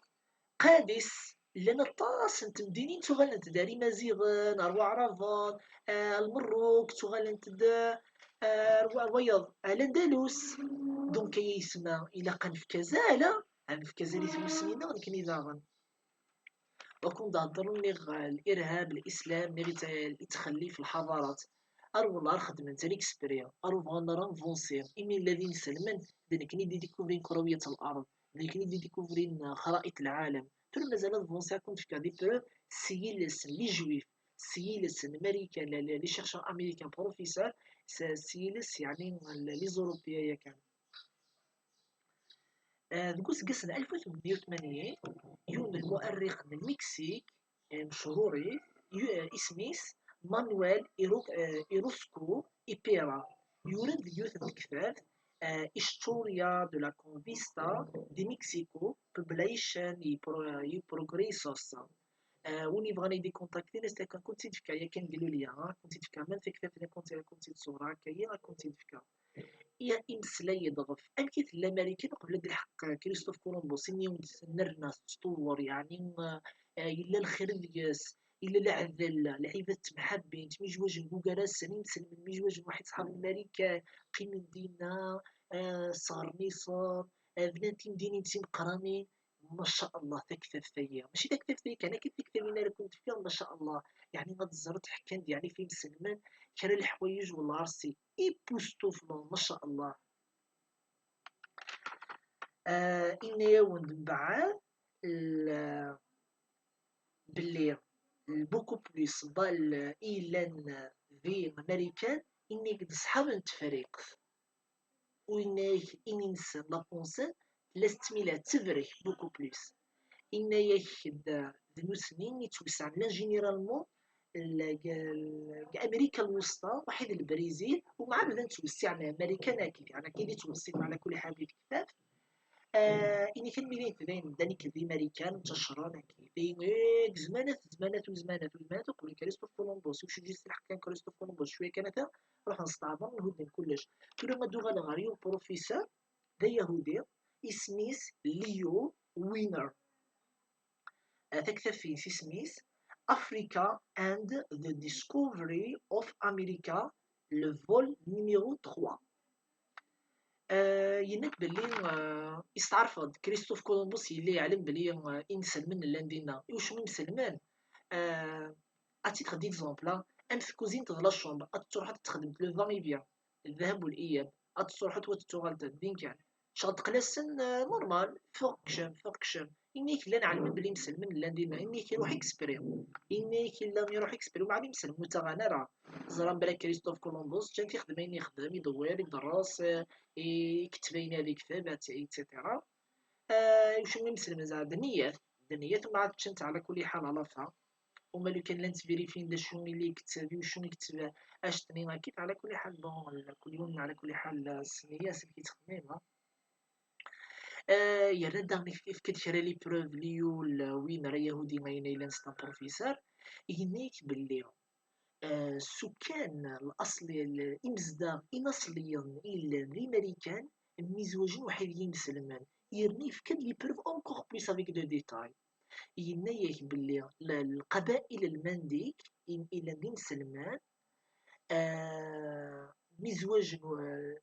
Qadis, llan aṭas n temdinin ttuɣalent-d ar Imaziɣen, ar Waɛraben, eh, Lmerruk, ttuɣalent-d, Ar wa-, wayeḍ, Al-Andalus. Donc, ay aytma, ilaq ad nefk azal, ad nefk azal i tmussni-nneɣ, nekni daɣen. Ad ken-d-heddren niɣ, eh, l'irhab, l'islam, niɣ yettxellif lḥadarat. Ar wellah ar xedmen-tt ar exprès, ar ur bɣan ara avancer. Imi yella d inselmen, d nekni i d-idikuvrin kurawiyat al-ard, d nekni i d-idikuvrin, eh, xraït lɛalem. Tura mazal ad avancer, ad ken-d-fkeɣ des preuves s yiles n les juifs, s yiles n Marikan, les, les, les chercheurs américains, professeurs, s, s yiles, yeɛni, les Européens yakan. Eh, deg useggas n alef u tmenmeyya u tmanyin, yiwen n lmu'errix n Lmiksik, eh, mechruri, yu-, eh, isem-is Manuel Iro-, eh, Orozco y Pera, yura-d deg yiwet n tektabt, eh, Historia de la Conquista de México, Publication y Pro-, y Progresos. Eh, win yebɣan ad yi-d-ikontakti, ad s-, ad kent-id-fkeɣ yakan deg lulya, ad kent-id-fkeɣ même taktabt-nni, ad kent-, ad kent-id-ṣewwreɣ akka-yi, ad kent-id-fkeɣ. I-, imeslay-d ɣef amek i tella Marikan uqbel ad d-ilḥeq Christophe Columbus, imi i wen-d-tennerna tettṭuwwer, yeɛni, eh, yella lxir deg-s, yella leɛdel, lɛibad ttemḥabbin, ttemijwajen deg ugar-asen, imselmen mijwajen, waḥid ṣḥab n Marikan, qqimen dinna, eh, sɣerniṣen, eh, bnan timdinin d timeqqranin, ma sha Allah, taktabt-agi. Mačči taktabt-agi kan, akken tiktabin ara kent-fkiɣ, ma sha Allah. Yeɛni ad teẓreḍ ḥkan-d, yeɛni, f imselmen, kra leḥwayeǧ, wallah, c'est époustouflant, ma sha Allah. Ah, inna-yawen-d mbeɛd l-, belli beaucoup plus ḍal i yellan di Marikan, inna-yak-d ṣṣḥab n Tefriqt. U yenna-yak ini-nsen, la pensée, tella tettmila tebrek beaucoup plus. Yenna-yak-d d nutni i yettwesɛen, là, généralement, deg, deg Amrika Lwesṭa, waḥid Lbrizil, u mɛa bdan ttwessiɛen Marikan akkit, yeɛni akka i d-yettweṣṣif ɛla kulli ḥal di tektabt. Ah, ini kan mi d ayen tbayen medden akkit d Imarikan, ttacren akkit. Deg, eh, deg zmanat, zmanat, u zmanat, u zmanat, uqbel Christophe Columbus, u cejjis lḥeqq kan Christophe Columbus, cwiya kan ata, ruḥen steɛmren, hudden kullec. Tura ma d-uɣaleɣ ɣer yiwen professeur, d ayahudi, isem-is Leo Wiener. Ah, taktabt-is isem-is Africa and the Discovery of America, le vol numéro trois. Ah, yenna-k belli, ah, isteɛref-d Christophe Columbus yella yeɛlem belli, ah, inselmen llan dinna. Iwacu imselmen? Ah, à titre d'exemple, ah, am tkuzint d la chambre, ad truḥ ad texdem le va-et-vient, ddheb u liyab, ad truḥ ad tuɣal din kan. Cɣel teqla-sen, eh, normal, ffeɣ kcem, ffeɣ kcem. Ini-k llan ɛelmen belli imselmen llan dinna, ini-k iruḥ exprès. Ini-k yella iruḥ exprès, umɛad imselmen ur ttaɣan ara. Ẓran belli Christophe Columbus, ǧǧan-t ixdem ayen ixdem, idewwir, iderres, eh, iketteb ayen ad ikteb, et cetera. Eh, iwacu imselmen zeɛma d nniyat, d nniyat, umɛad ččan-t ɛla kulli ḥal à la fin. Uma lukan llan ttvirifin d acu i la iketteb, iwacu iketteb act-nni akkit, ɛla kulli ḥal, bon, kul yiwen ɛla kulli ḥal s nniyat amek yettxemmim, ha. Eh, yerra-d daɣen yef-, yefka-d kra les preuves, Leo Wiener, ayahudi ayen yellan c'est un professeur, yenna-k belli, eh, ssukan, l-, imezdaɣ inaṣliyen i yellan di Marikan, mmizwajen waḥid yimselmen, yerna yefka-d les preuves encore plus avec de détails. Yenna-yak belli l-, lqabail lmandik i, i llan d inselmen, ah, mmizwajen, ah,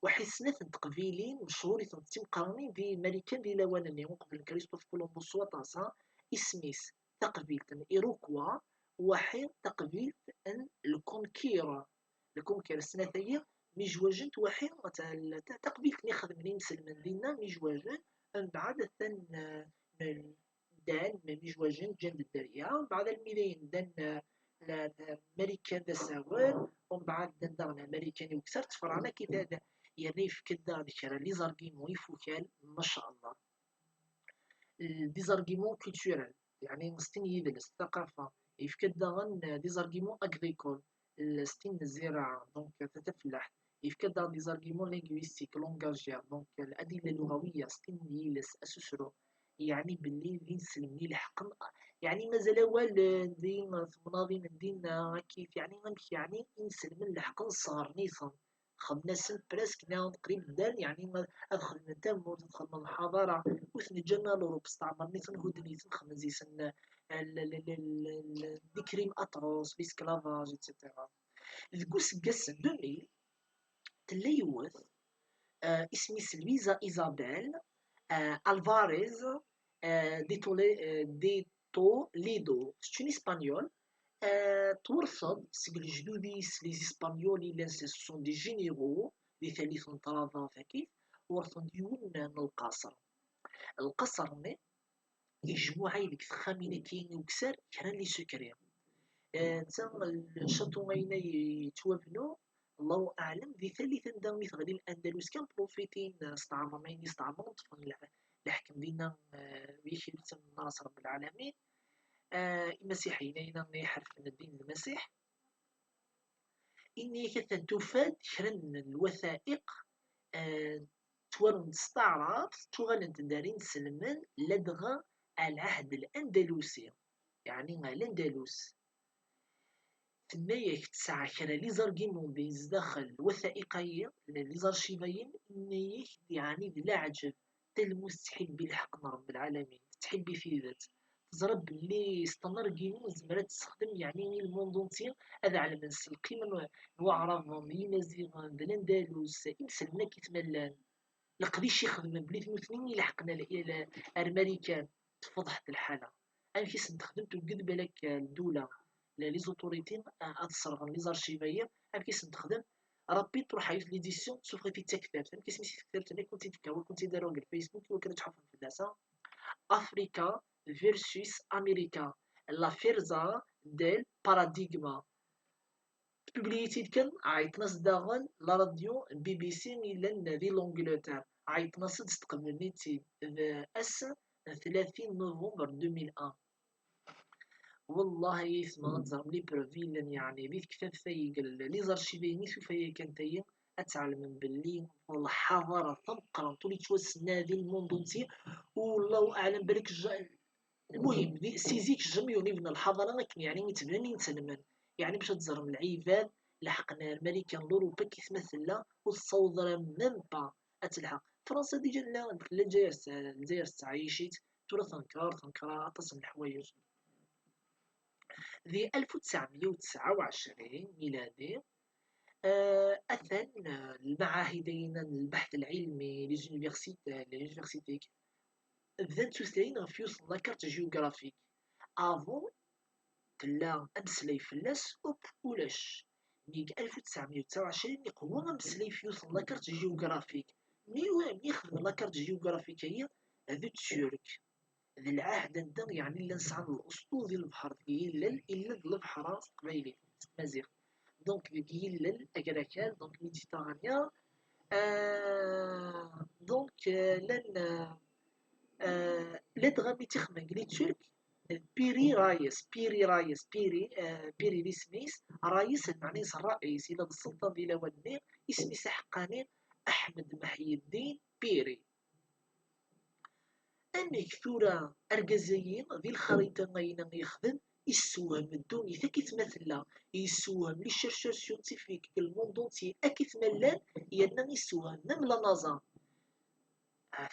waḥid snat n teqbilin mechuṛitent d timeqqranin di Marikan di lawan-nni, uqbel n Christophe Columbus s waṭas, ha, isem-is taqbilt n Iroquois, waḥid taqbilt n Lkunkir. Lkunkir snat-agi mijwajent, waḥid ta-, ta-, taqbilt-nni xedmen imselmen dinna mijwajen, mbeɛd atan, eh, n-, ddan, mijwajen, ǧǧan-d dderya, mbeɛd almi dayen ddan, eh, la, la, Marikan d asawen, umbeɛd ddan daɣen Marikan i ukessar, ttefraɛen akkit, yerna yefka-d daɣen kra les arguments ifukal, ma sha Allah. Des arguments culturels, yeɛni s tin n yidles, ثقافة. Yefka-d daɣen, eh, des arguments agricoles, s tin n zziraɛa, donc, ta-, tafellaḥt. Yefka-d daɣen des arguments linguistiques, langagiers, donc, الأدلة اللغوية, s tin n yiles, asusru. Yeɛni belli d inselmen i ileḥqen, yeɛni mazal awal, eh, di temnaḍin n dinna, akkit, yeɛni amek, yeɛni inselmen leḥqen sɣerniṣen. Xedmen-asen presque nniɣ-awen qrib ddan, yeɛni ad xedmen tamurt, ad xedmen lḥaḍara, ur ten-ǧǧan à l'Europe, steɛmren-iten, hudden-iten, xedmen deg-sen, eh, l-, des crimes atroces, l'esclavage, et cetera. Deg useggas n deux mille, tella yiwet, euh, isem-is Luisa Isabel, euh, Alvarez, euh, de Tole-, euh, de Toledo. C'est une espagnole. Euh, twerseḍ seg lejdud-is, les Espagnols, llan, ce sont des généraux, di tallit n ṭṭrada tagi, werten-d yiwen n lqaṣer. Lqaṣer-nni yejmuɛay deg texxamin-agi ukessar kra n les secrets. Eh, netta, lcatu ayna yettwabnu, Allahu aɛlem, di tallit anda i teɣli Andalus kan, profitin, eh, steɛmren ayen i steɛmren, ṭṭfen le-, leḥkem dinna, eh, yak yettemmeɣ s Ṛebbi lɛalamin. Eh, imasiḥiyen ayna iḥerfen ddin n Lmasiḥ. Ini-ak atan tufa-d kra n lwatha'iq, eh, ttwarun s taɛrabt, ttuɣalent-d ar inselmen, ladɣa ɛlɛahd Landalusi, yeɛni Landalus. Tenna-yak tesɛa kra les arguments di zdaxel lwatha'iq-ayi, les archives-ayi, tenna-yak yeɛni d leɛǧeb, talmust tettḥibbi lḥeqq n Ṛebbi lɛalamin, tettḥibbi tidet. Teẓra belli c'est un argument tezmer ad tessexdem, yeɛni i le monde entier, ad ɛelmen s lqima n, n Waɛraben, d Yimaziɣen, d Landalus, inselmen akk i t-ma llan. Leqdic ixedmen belli d nutni i ileḥqen al-, al-, ar Marikan, tfeḍḥet lḥala. Amek i sen-texdem? Tuged balak, eh, ddula, la, les autorités, eh, ad sserɣen les archives-ayi. Amek i sen-texdem? Rapide truḥ ɣer l'édition, tessufeɣ-it-id d taktabt. Amek isem-is i tektabt-nni? Kent-id-fkeɣ, kent-id-aruɣ deg Facebook, iwakken ad tḥuffem fell-as, ah. Africa versus America, la Firza del Paradigma. Tpubliyit-id kan, ɛeyṭen-as daɣen la radio B B C yellan di l'Angleterre, ɛeyṭen-as-d, steqblen-itt-id d ass n tlatin novembre deux mille un. Wellah ay aytma, ad teẓrem les preuves yellan, yeɛni di tektabt-ayi, deg les archives-ayi i tufa yakan tayi, ad tɛelmem belli d lḥaḍara tameqqrant ur yettwassen ara di le monde entier, u Allahu aɛlam balak ja-, المهم، di, si zik jamais ur ibna lḥaḍara akken yeɛni yettban inselmen. Yeɛni bac ad teẓrem lɛibad leḥqen ar Marikan, l'Europe akk i tma tella, ur tessaweḍ ara même pas ad telḥeq. Fransa déjà tella, tella Lezzayer, Lezzayer tettɛic-itt, tura tenker, tenker aṭas n leḥwayeǧ. Di alef u tesɛemya u tesɛa u ɛecrin miladi, eh, atan, eh, lmaɛahid-ayi n lbeḥt lɛilmi, les universités, les universités, bdan ttutlayen ɣef yiwet n la carte géographique. Avant, tella ameslay fell-as, hop, ulac. Mi deg alef u tesɛemya u tesɛa u ɛecrin, iqewwa ameslay f yiwet n la carte géographique. Mi, mi xedmen la carte géographique-ayi, d Turk. D lɛahd anda, yeɛni, llan sɛan l'ustu di lebḥer, deg yillel, illel d lebḥer s teqbaylit, s tmaziɣt. Donc, deg yillel agrakal, donc, Méditerranée, euh, donc, euh, llan, euh, euh, ladɣa mi tt-ixdmen deg les Turcs, d Piri Reis, Piri Reis, Piri, euh, Piri d isem-is, Reis, lmeɛna-is ṛṛayis, yella d sselṭan di lawan-nni, isem-is aḥeqqani Aḥmed Meḥyeddin Piri. Amek tura argaz-agi di lxarita-ayina yexdem, yessewhem ddunit akk i tma tella, yessewhem les chercheurs scientifiques deg le monde entier akk i tma llan, yerna yessewhem même la NASA.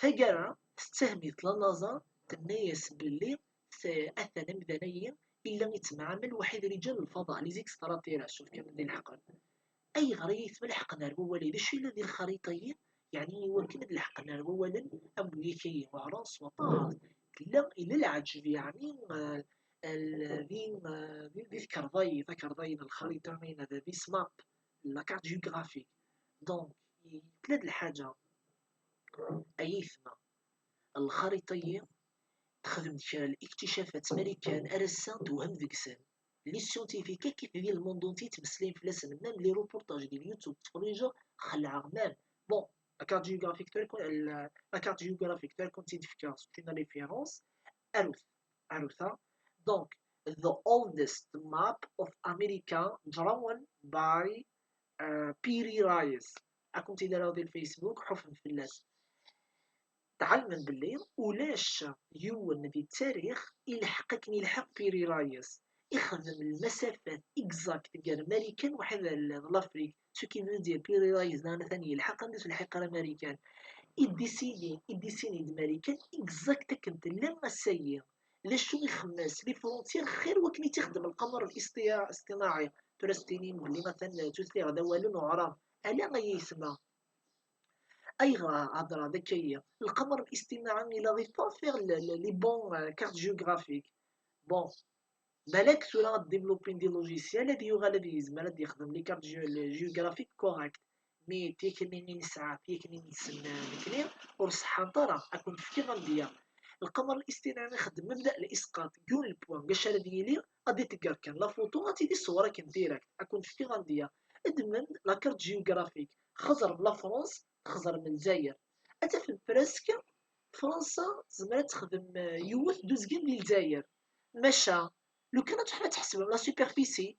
Taggara, tettahem-it la NASA, tenna-yas belli s-, atan amdan-agi illa yettemɛamal waḥid rijal lfaḍa, les extraterrestres, cuf kan di leḥqen. Ayɣer ay tmaleḥqen ar wawal-agi? D acu yella di lxarita-yi? Yeɛni iwakken ad leḥqen ar wawalen am wigi-agi, weɛṛen s waṭas. Tella, yella leɛǧeb, yeɛni, eh, al-, di, eh, di, di tkerḍayin, takerḍayin, lxarita-ina, d, this map, la carte géographique. Donc, tella d lḥaǧa, ay aytma, lxarita-yi texdem-d kra n likticafat Marikan ar ass-a tewhem deg-sen. Les scientifiques akk di le monde entier ttmeslayen fell-asen, même les reportages di YouTube ttferrijeɣ, xelɛeɣ même. Bon, la carte géographique tura, la carte géographique tura kent-id-fkeɣ, c'est une référence. Arut, arut-a. Donc, the oldest map of America drawn by, euh, Piri Reis. Ad kent-id-aruɣ di Facebook, ḥufem fell-as. Tɛelmem belli ulac yiwen di ttarix ilḥeq akken ilḥeq Piri Reis. Ixdem lmasafat exact gar Marikan waḥed d Lafrik. Ce qui veut dire, Piri Reis daɣen atan yelḥeq anda ur telḥiq ara Marikan. Iddisini, iddisini-d Marikan exact akken tella ass-agi. D acu ixemmes les frontières xir wakken i tt-ixdem lqamar l-istiya-, iṣṭinaɛi. Tura s-tinim belli atan tutlayeɣ d awalen uɛraben. Ala ay aytma. Ayɣer hedreɣ d akka-yi? Lqamer الاصطناعي, il arrive pas à faire le, le, les bons, euh, cartes géographiques. Bon, balak tura ad développer des logiciels, ad yuɣal ad yezmer ad yexdem les cartes gé-, les géographiques correctes. Mais tikni i nesɛa, tikni i nessen nekkni, ur ṣeḥḥant ara. Ad kent-fkiɣ amedya. Lqamer الاصطناعي ixeddem مبدأ الإسقاط. Yiwen n point, deg acu ara d-yili, ad d-itegger kan la photo, ad tili ṣṣwur akken direct. Ad kent-fkiɣ amedya. Ddmem la carte géographique. Xeẓrem la France, xeẓrem Lezzayer. Ad tafem presque Fransa tezmer ad texdem, eh, yiwet d uzgen di Lezzayer. Maca, lukan ad tḥ-, ad tḥesbem la superficie,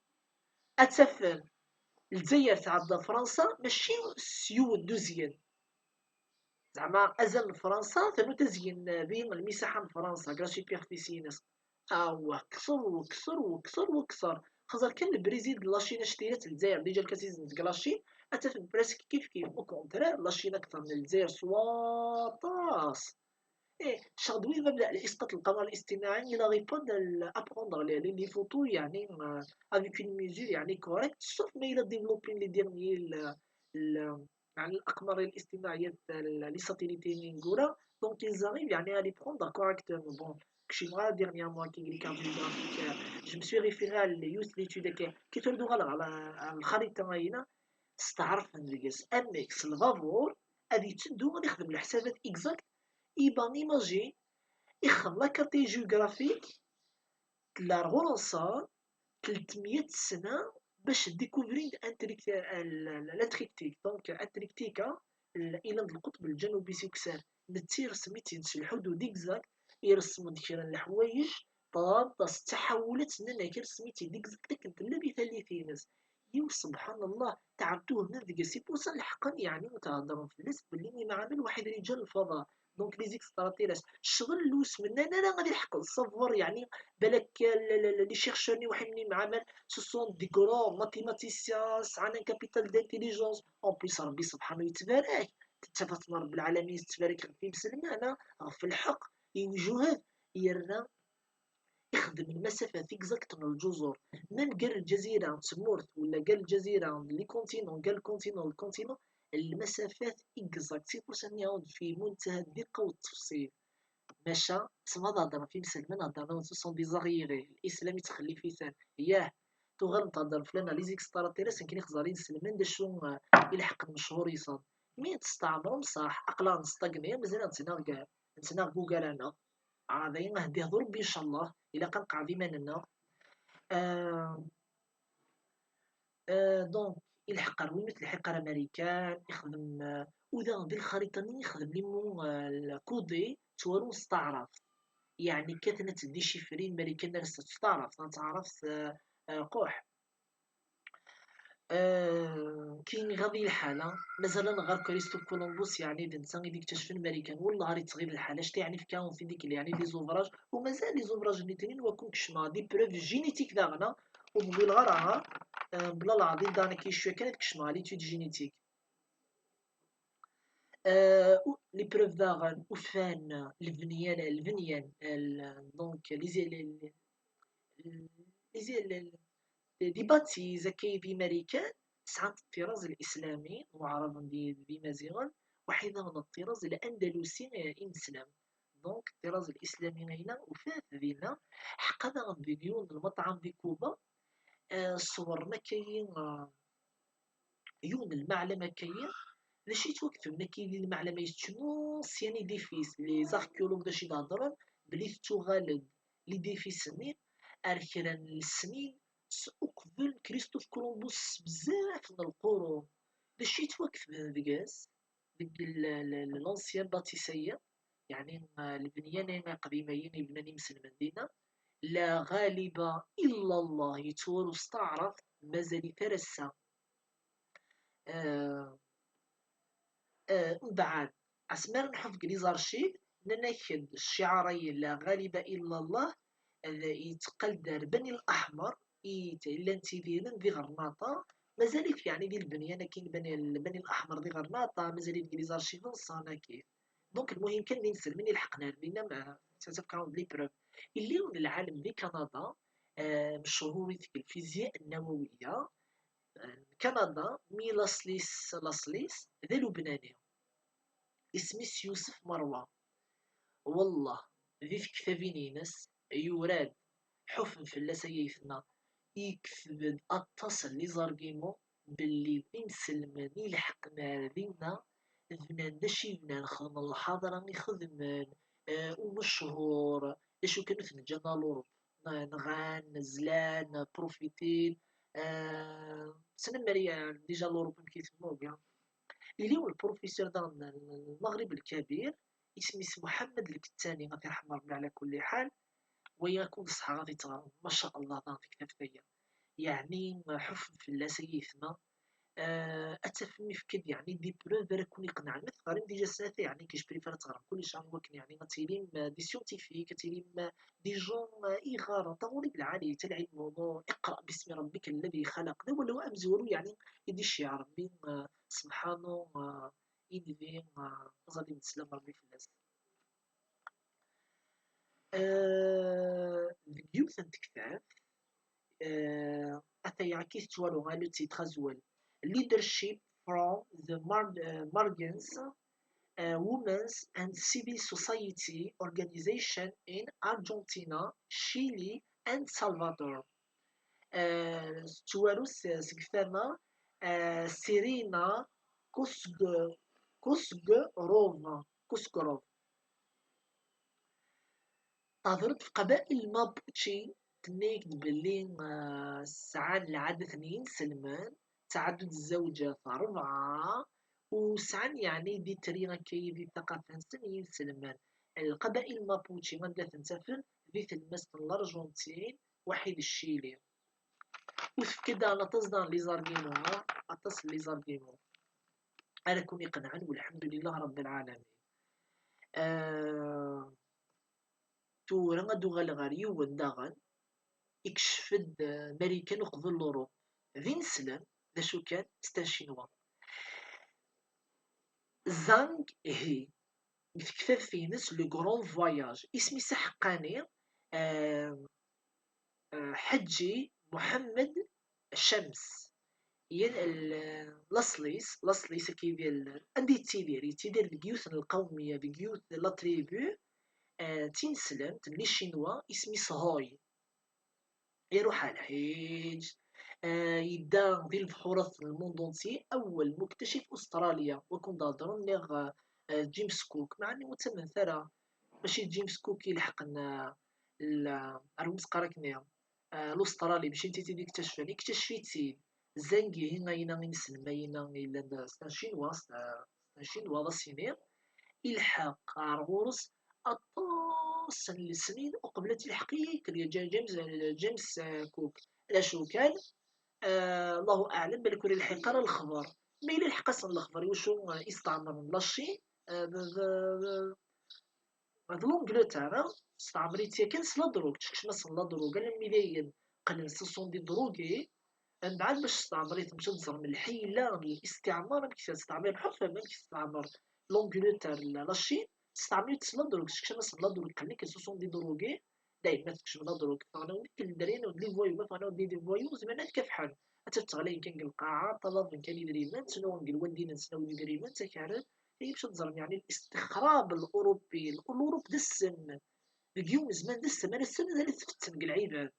ad tafem Lezzayer tɛedda Fransa, mačči s yiwen d uzgen. Zeɛma azal n Fransa, ternut azgen di lmisaḥa n Fransa, deg la superficie-ines. Ah, wekser, wekser, wekser, wekser. Xeẓer kan Lbrizil d Lacin acetira n Lezzayer, déjà lkas-isen deg Lacin, ad tafem presque kif kif. Au contraire, Lacin akter n Lezzayer s waṭas. Eh, cherche-moi مبدأ الإسقاط, القمر الاصطناعي, il arrive pas à apprendre les, les, les photos, يعني, euh, avec une mesure, يعني, correcte, sauf mais il a développé les derniers, le, le, يعني، الأقمار الاصطناعية, les satellites, donc ils arrivent, يعني, à les prendre correctement. Bon, كشي مغا dernièrement كي قلت لك, euh, je me suis référé à l'étude كي تردو على الخريطة هنا, استعرف من ديكس أميكس الفابور, هذه تدو غادي يخدم الحسابات exact. Iban, imagine, ixdem la carte géographique, tella ar ɣur-nsen tletmya sna bac découvrir un tric-, la, la, la trictique. Donc, un trictique, hein, il est le qutb al-janubi s ukessar. Netta irsem-itt-id s lḥudud exact, irsem-d kra n leḥwayeǧ, ṭṭaṭas, ttaḥawulat, nnan-ak irsem-itt-id exact akken tella di tallit-ines. Yiw, subḥan Allah, tɛebtuh nnan deg-s, ipusan leḥqen, yeɛni, theddren fell-as belli imɛamal waḥid riǧal lfaḍa. Donc, les extraterrestres, ccɣel lus mennan ara ad ilḥeq ṣṣabur, yeɛni, balak, l-, l-, l-, les chercheurs-nni waḥid n imɛamal, ce sont des grands mathématiciens, sɛan un capital d'intelligence. En plus, Rebbi subḥanahu yettbarak, tettafat n Rebbi lɛalamin yettbarak ɣef imselman, ah, ɣef lḥeq, i ujuhad, yerna ixeddem lmasafat exact n lǧuẓur, même gar lǧazira d tmurt, wala gar lǧazira d les continents, gar lcontinent d lcontinent, lmasafat exact. C'est pour ça nniɣ-awen fi muntaha ddiqa u ttefṣil. Maca, tessneḍ ad heddren ɣef imselmen, heddren, ce sont des arriérés. L'islam yettxellif-iten. Yah, tuɣalem theddrem fell-aneɣ les extraterrestres, nekkni xẓer inselmen, d acu, eh, ilḥeqen mechuṛ-isen. Mi testeɛmrem, ṣaḥ, aql-aɣ nestagni, mazal nettnaɣ, nettnaɣ deg ugar-aneɣ. Ah, d ayen ad d-ihdu Rebbi, ncallah. Ilaq ad nqeɛɛed iman-nneɣ. Euh, euh, donc, ilḥeq ar win ur telḥiq ara Marikan, ixdem, euh, u daɣen di lxarita-nni ixdem limu, euh, lkuḍi, ttwarun s taɛrabt. Yeɛni, kkaten ad tdicifrin Marikan ar s taɛrabt, ad taɛrabt, euh, euh, quḥ. Euh, kien iɣaḍ-iyi lḥal, mazal ad nɣer Christophe Columbus, yeɛni d netta i d-ikecfen Marikan. Wellah ar yettɣiḍ lḥal, acta yeɛni fkan-awen-t-id, yeɛni des ouvrages, u mazal les ouvrages-nni tnin wa kun kecmeɣ des preuves génétiques daɣen, ur ḍwileɣ ara, ha? Euh, bla leɛḍil daɣen akka icwi kan ad kecmeɣ l'étude génétique. Euh, u-, les preuves daɣen, ufan lebnyan, lebnyan, el-, donc, les, les, les, les, les, des baptises akka i d Imarikan, sɛant ṭṭiraz l-islami, n waɛraben d, d imaziɣen, waḥid daɣen ṭṭiraz l-andalusi, eh, ineslam. Donc, ṭṭiraz l-islami ayna, ufat dinna, ḥqa daɣen deg yiwen n lmeṭɛam di Kuba, eh, ṣewren akka-yi, eh, yiwen n lmeɛlam akka-yi, d acu yettwaketben akka-yi di lmeɛlam-a yettcennun syan idifis, les archéologues d acu i d-heddren, belli tettuɣal-d l'idifis-nni ar kra n lesnin s uqbel Christophe Columbus s bezzaf n lqurun. D acu yettwaketben deg-s, deg l-, l-, l-, l'ancien bâtisse-ayi, yeɛni, eh, lebnyan-ayi aqdim-ayi i bnan imselmen dinna, la ɣaliba illa Allah, yettwaru s taɛrabt, mazal-it ar ass-a. Eh, eh, mbeɛd, asmi ara nḥuf deg les archives, nnan-ak-d cciɛar-ayi, la ɣaliba illa Allah, ad yetteqqal-d ar Bani Laḥmer, i t-, llan ttidiren di Ɣernaṭa, mazal-it yeɛni di lebnyan akkin Bani, Bani Laḥmer di Ɣernaṭa, mazal-it deg les archives nsen akkin. Donc, lmuhim kan d inselmen ilḥeqen ar dinna, ma ttafk-awen-d les preuves. Illi yiwen n lɛalem di Kanada, eh, mechuṛ-it deg lfizya nnawawiya, n Kanada, mi laṣel-is, laṣel-is d Alubnani. Isem-is Yusef Merwa. Wellah, di tektabin-ines yura-d, ḥufen fell-as ay aytma, yekteb-d aṭas n les arguments belli d inselmen ilḥeqen ar dinna, bnan d acu i bnan, xedmen lḥaḍra i xedmen, eh, u mechuṛ, d acu kan ur ten-ǧǧan ar Luṛup. Nɣan, zlan, prufitin, eh, tessnem Mariya, déjà Luṛup amek i temmug, ya. Yella yiwen lprofisur daɣen n Lmeɣrib Lkabir, isem-is Muḥemmed Lkettani, ad t-irḥem Ṛebbi ɛla kulli ḥal, waya ad ken-ṣeḥḥeɣ ad t-teɣrem, maca Allah daɣen tektabt-aya. Yeɛni, ḥufen fell-as ay aytma, eh, ad tafem ifka-d yeɛni des preuves ara ken-iqenɛen. Ma teɣrim déjà snat, yeɛni que je préfère ad teɣrem kullec, am wakken yeɛni ad tilim, eh, des scientifiques, ad tilim, eh, des gens, eh, i iɣaren taɣuri d lɛali, talɛilmu, iqra bismi rabbika alladhi xalaq. D awal amezwaru yeɛni i d-iceyyeɛ Rebbi, eh, sebḥanu, eh, i nbi, eh, aẓalim d sslam Rebbi fell-as. Eh, deg yiwet n tektabt, eh, ataya akka i tettwaru, alu-tt-id xazwel. Leadership from the Mar-, eh, Margins, eh, Women's and Civil Society Organization in Argentina, Chile and Salvador. Eh, tettwaru s-, seg tama, eh, Sirina Kusg-, Kusgrov, Kusgrov. Tehder-d ɣef qaba'il Mapuche, tenna-yak-d belli, eh, sɛan lɛadat n yinselmen, ttɛaddud zzawǧat rebɛa, u sɛan yeɛni d itri akka di ttaqafa-nsen yinselmen. Lqaba'il Mapuche anda ten-tafen? Di tlemmast n Laṛjentin, waḥid Ccili. U tefka-d daɣen aṭas daɣen les arguments, aṭas n les arguments ara ken-iqenɛen, welḥemdulillah Rebbi lɛalamin. Ah, tura ad uɣaleɣ ɣer yiwen daɣen, ikcef-d, ah, Marikan uqbel Luṛup. D ineslem, d acu kan, c'est un Chinois. Zhang He, deg tektabt-ines Le Grand Voyage, isem-is aḥeqqani, ah, ah, Ḥeǧǧi Muḥemmed Cams. Yan l-, laṣel-is, laṣel-is akka i d-, anda yettidir? Yettidir deg yiwet n lqawmiya, deg yiwet n la tribu, ah, d tineslemt n les Chinois, isem-is Hoy. Iruḥ ɣer lḥiǧ, ah, yedda di lebḥurat n le monde entier, awal muktaci f Ustṛalya, wa ken-d-heddren niɣ, ah, ah, James Cook, meɛna ur ttamnen ara, mačči d James Cook i ilḥeqen, ah, l-, ar umi s-qqar akken, ah, l'Australie, mačči netta i t-id-iktaccfen, iktaccef-itt-id Zhang He, ayna ineslem, ayna yellan d, c'est un Chinois, c'est un, c'est un Chinois d aṣini, ilḥeq ɣer ɣur-s aṭas n lesnin uqbel ad t-ilḥeq yakk James, James, eh, Cook. D acu kan, eh, Allahu aɛlam, balak ur ilḥiq ara lexber. Ma yella ilḥeq-asen lexber, iwacu, eh, i steɛmren la Chine, eh, d, d, d, d l'Angleterre, steɛmer-itt yakan s la drogue, tekcem-asen la drogue, alammi dayen qqlen ce sont des drogués, mbeɛd bac testeɛmer-iten, bac ad teẓrem lḥila n listiɛmar, amek testeɛmer, bḥutem amek testeɛmer l'Angleterre, la, la Chine, testeɛmer-iten s la drogue, tekcem-asen la drogue, qqlen akken ce sont des drogués, dayma tekcem la drogue, ffɣen-awen-d kan ledrin, d les voyous, ma ffɣen-awen-d des voyous, zemren ad kafḥen, ad tt-ɣlayen kan deg lqaɛa, ṭṭalaben kan idrimen, ttnuɣen deg lwaldin-nsen awi-d idrimen, ttakaren, ay bac ad teẓrem, yeɛni, listixrab l-Urupi, l-, l'Urup d ssem, deg yiwen zzman d ssem, ala ssem ad tfettem deg lɛibad.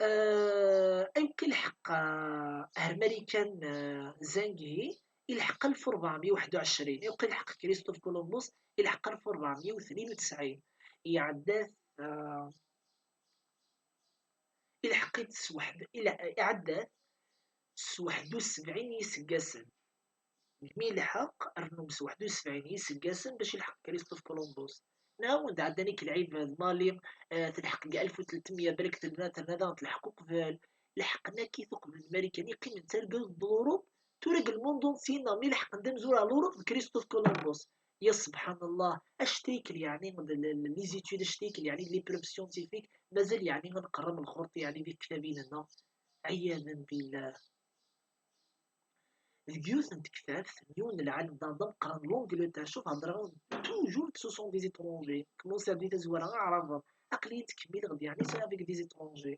Eh, ayweq ilḥeq, eh, ar Marikan, eh, Zhang He, ilḥeq alef u rebɛemya u waḥed u ɛecrin, ayweq ilḥeq Christophe Columbus, ilḥeq alef u rebɛemya u tnin u tesɛin, iɛedda-t, eh, ilḥeq-it s weḥd-, ila-, iɛedda-t s waḥed u sebɛin yiseggasen. Mi ilḥeq, rnum s waḥed u sebɛin yiseggasen bac ilḥeq Christophe Columbus. Neɣ wanda ɛeddan ik lɛibad, Mali, eh, telḥeq deg alef u tletmya, balak tebda terna daɣen telḥeq uqbel. Lḥeqen akk-it uqbel d Marikan, yeqqim d targawt d l'Europe, tura deg lmundu entier, neɣ mi lḥeqen d amzur ar l'Europe d Christophe Columbus. Ya subḥan Allah, acta ikel yeɛni d l-, l-, les études, acta ikel yeɛni d les preuves scientifiques, mazal yeɛni ad nqerrem lxuṛṭ yeɛni di tektabin-nneɣ. Ɛiyaden billah. Deg yiwet n tektabt n yiwen n lɛalem d ameqqran n l'Angleterre, cuf, heddreɣ toujours ce sont des étrangers, commencer di tazwara aɛraben, aql-iyi ttkemmileɣ-d yeɛni c'est avec des étrangers.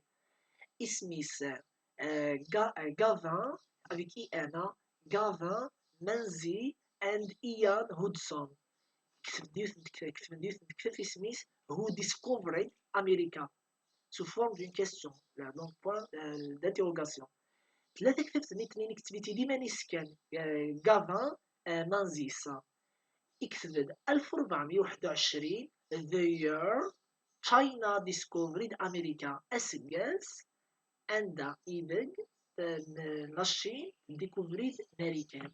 isem-is, euh, Ga- euh, Gavin, avec I N, Gavin, Menzies and Ian Hudson. Ketben yiwet n tek- ketben yiwet n tektabt isem-is Who Discovered America, sous forme d'une question, là, donc point, euh, d'interrogation. Tella tektabt-nni i d-nnan ketben-itt-id iman-is kan, euh, Gavin, euh, Menzies. Iketb-d alef u rebɛemya u ḥedd u ɛecrin, the year China discovered America, aseggas anda ideg, euh, la Chine découvrit Marikan.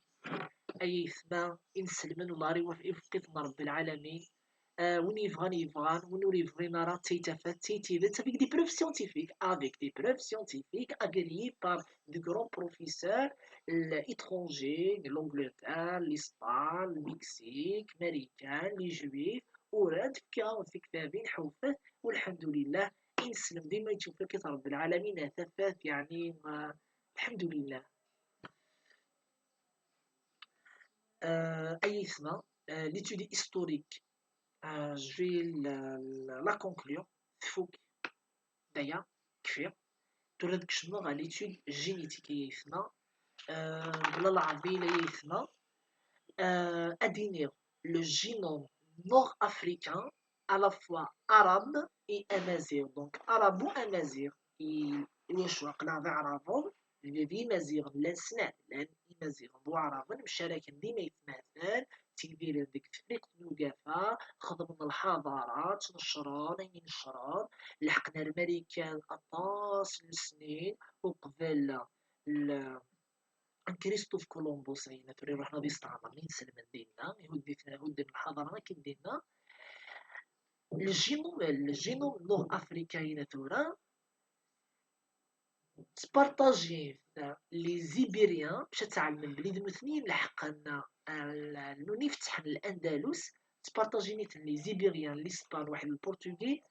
Ay aytma inselmen, Allah ar iwaf-, iweffiq-iten Rebbi lɛalamin. Euh, win yebɣan yebɣan, win ur yebɣin ara, d tayt tafat, d tayt tidet, avec des preuves scientifiques, avec des preuves scientifiques agréées par de grands professeurs, l- étrangers, l'Angleterre, l'Espagne, le Mexique, Marikan, les Juifs, uran-d, fkiɣ-awen tiktabin, ḥewwfet, walḥemdulillah, ineslem dima yettweffiq-it Rebbi lɛalamin, a tafat, yeɛni, euh, alḥemdulillah. Euh, ay aytma, euh, l'étude historique, euh, je vais la, la, la conclure, tfuk, d aya, kfiɣ. Tura ad kecmeɣ ɣer l'étude génétique, ay aytma. Euh, bla leɛḍil, ay aytma. Euh, ad iniɣ, le génome nord-africain, à la fois arabe et amazigh. Donc, arabo-amaziɣ, i, i wacu? Aql-aɣ d Iɛraben, d, d Imaziɣen, llan snat, llan Imaziɣen d Waɛraben, mcaraken dima aytmaten, ttidiren deg Tefriqt n Ugafa, xedmen lḥadara, ttnecren ayen inecren, leḥqen ar Marikan aṭas n lesnin uqbel l-, Christophe Columbus, ayen tura iruḥen ad isteɛmren inselmen dinna, ihudden, hudden lḥadara akken dinna. Le génome, le génome nord-africain tura, ttpartajin-t les Ibériens, bac ad tɛelmem belli d nutni i ileḥqen, euh, nutni ifetḥen Landalus, ttpartajin-iten les Ibériens, l'Espagne, waḥed le Portugais,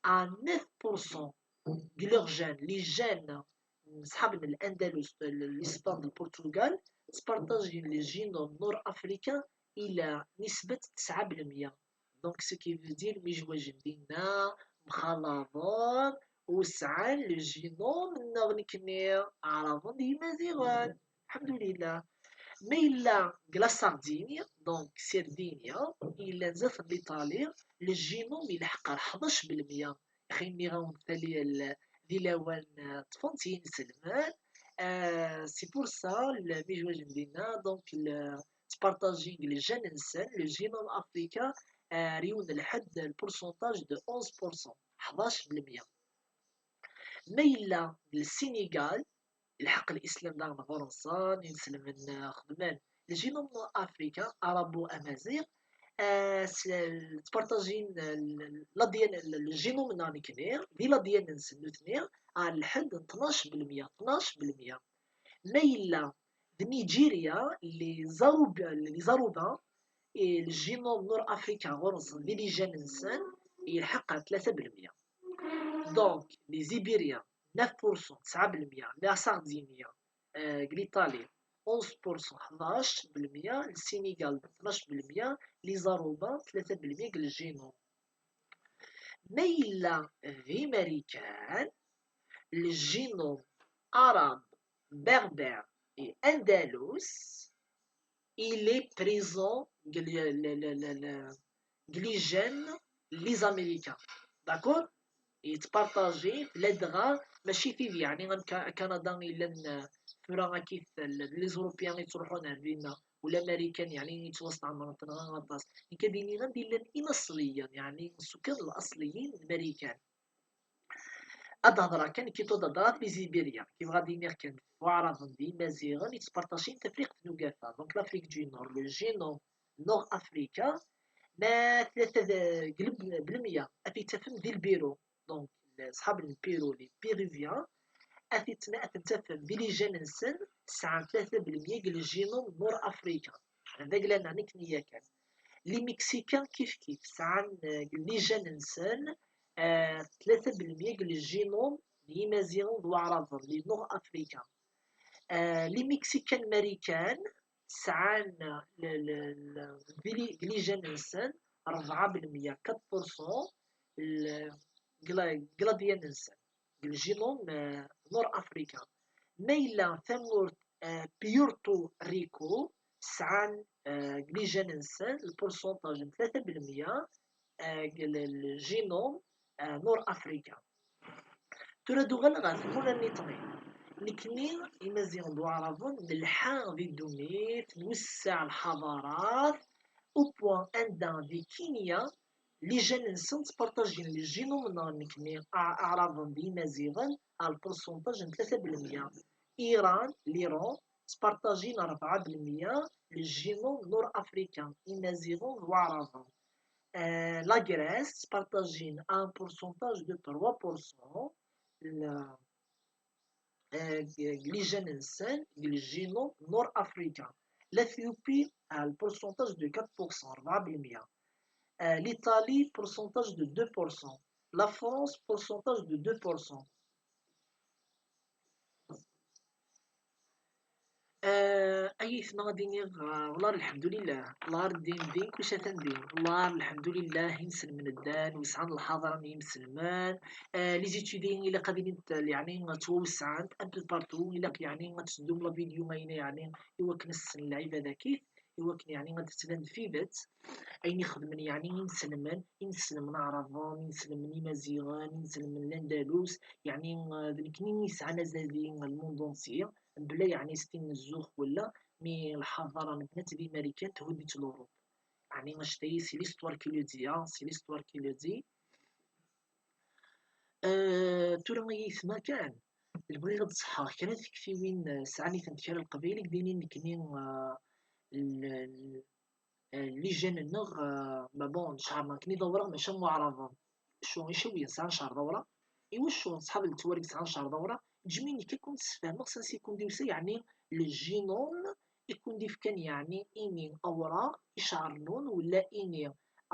à neuf pour cent deg leurs gènes, les gènes n ṣṣḥab n Landalus, l'Espagne d Portugal, ttpartajin le génome nord-africain ila nisbat tesɛa belmya. Donc, ce qui veut dire, mijwajen dinna, mxalaḍen, u sɛan le génome nneɣ nekkni, Aɛraben d Yimaziɣen. Alḥemdulillah. Ma yella deg la Sardinie, donc Sardinia, yellan zdat n l'Italie, le génome yelḥeq ar ḥdac belmya. Axi nniɣ-awen tali-, l-, di lawan, euh, ṭṭfen-tt yinselmen. Euh, c'est pour ça, le, mi jwajen dinna, donc, le, ttpartajin deg le gène-nsen, le génome africain, euh, ar yiwen n lḥedd, le pourcentage de onze pour cent, ḥdac belmya. Ma yella deg le Sénégal, ilḥeq l'islam daɣen ɣur-nsen, inselmen, euh, xedmen le génome africain, arabo-amaziɣ, euh, s-, ttpartajin, euh, l'A D N, le génome-nneɣ nekkni, di l'A D N-nsen nutni, ar lḥedd n tnac belmya, tnac belmya. Ma yella d Nigeria, les Aruba, les Aruba, et le génome nord-africain ɣur-nsen di les gènes-nsen, yelḥeq ar tlata belmya. Donc, les Ibériens, neuf pour cent, tesɛa belmya, la Sardinie, euh, deg l'Italie, onze pour cent, ḥdac belmya, le Sénégal, tnac belmya, les Aruba, tlata belmya deg le génome. Ma yella di Marikan, le génome arabe, berbère et andalous, il est présent deg le, le, le, le, le, deg les gènes, les Américains. D'accord? Yettpartaji, ladɣa mačči tid, yeɛni, am Ka-, Kanada yellan, euh, tura akkit, les Européens yettruḥun ar dinna, ula Marikan, yeɛni, yettwastɛemren-ten aṭas. Nekk ad iniɣ anda yellan inaṣliyen, yeɛni, isukan laṣliyin n Marikan. Ad hedreɣ kan, kito d hedreɣ les Ibériens, kif ɣad iniɣ kan, Waɛraben d Imaziɣen yettpartajin Tafriqt n Ugafa, donc l'Afrique du Nord, le génome nord-africain, ma tlata d-, deg leb-, belmya, ad t-tafem di lbiru. Donc, ṣṣḥab n Lpiru, les Péruviens, ad t-, ad ten-tafem di les gènes-nsen, sɛan tlata belmya deg le génome nord-africain. D agla-nneɣ nekkni yakan. Les Mexicains kif kif, sɛan, euh, les gènes-nsen, euh, tlata belmya deg le génome n Yimaziɣen d Waɛraben, les nord-africains. Euh, les Mexicains Marikan sɛan le, le, le, di li-, deg les gènes-nsen rebɛa belmya, quatre pour cent, le, deg la-, deg l'A D N-nsen. le génome, euh, nord-africain. Ma yella tamurt, euh, Puerto Rico, sɛan, euh, deg lijan-nsen le pourcentage n tlata belmya, euh, deg le, le génome, euh, nord-africain. Tura ad uɣaleɣ ɣer tmura nniḍen. Nekni, Imaziɣen d Waɛraben, nelḥa di ddunit, nwesseɛ lḥaḍarat, au point anda di Kenya, lijan-nsen ttpartajin le génome-nneɣ nekni, A-, Aɛraben d Imaziɣen, ar le pourcentage n tlata belmya. Iran, l'Iran, ttpartajin rebɛa belmya le génome nord-africain, Imaziɣen d Waɛraben. Euh, la Grèce, ttpartajin un pourcentage de trois pour cent, le, euh, lijan-nsen deg le génome nord-africain. L'Éthiopie, euh, le pourcentage de quatre pour cent, rebɛa belmya. Euh, l'Italie, pourcentage de deux pour cent. La France, pourcentage de deux pour cent. Euh, ay aytma ad iniɣ, euh, والله الحمد لله، الله راه دين دين، كلشي atan din، والله الحمد لله، inselmen ddan ويسɛan lḥaḍra n yimselmen. آه، les étudiants ilaq ad ilint يعني توسعent un peu partout، ilaq يعني ad teddum la vidéo ma yella يعني i wakken ad ssen lɛibad akkit, i wakken يعني ad d-tban tidet. Ayen ixedmen يعني inselmen, inselmen aɛraben, inselmen imaziɣen, inselmen n l'Andalus, يعني, euh, d nekni i yesɛan azal di le monde entier, mebla يعني s tin n zzux wala, mi lḥaḍara n bnat di Marikan thudd-itt l'Europe. يعني anect-ayi c'est l'histoire qui le dit, hein, c'est l'histoire qui le dit. Euh, tura ay aytma kan, bɣiɣ ad ṣeḥḥeɣ kra n tektiwin, euh, sɛan-itent kra n Leqbayel, i d-inin nekni, euh, l-, l-, euh, lijan-nneɣ, euh, ma bon, cɛerna nekni d awraɣ, maca am waɛraben. Acu, icawiyen sɛan cɛer d awraɣ? Iwacu ṣṣḥab n ttwareg sɛan cɛer d awraɣ? Ǧǧem-iyi nekk ad ken-d-sfehmeɣ s ansi i ken-d-yusa, yeɛni le génome i ken-d-ifkan, yeɛni ini awraɣ i cɛer-nwen, wala ini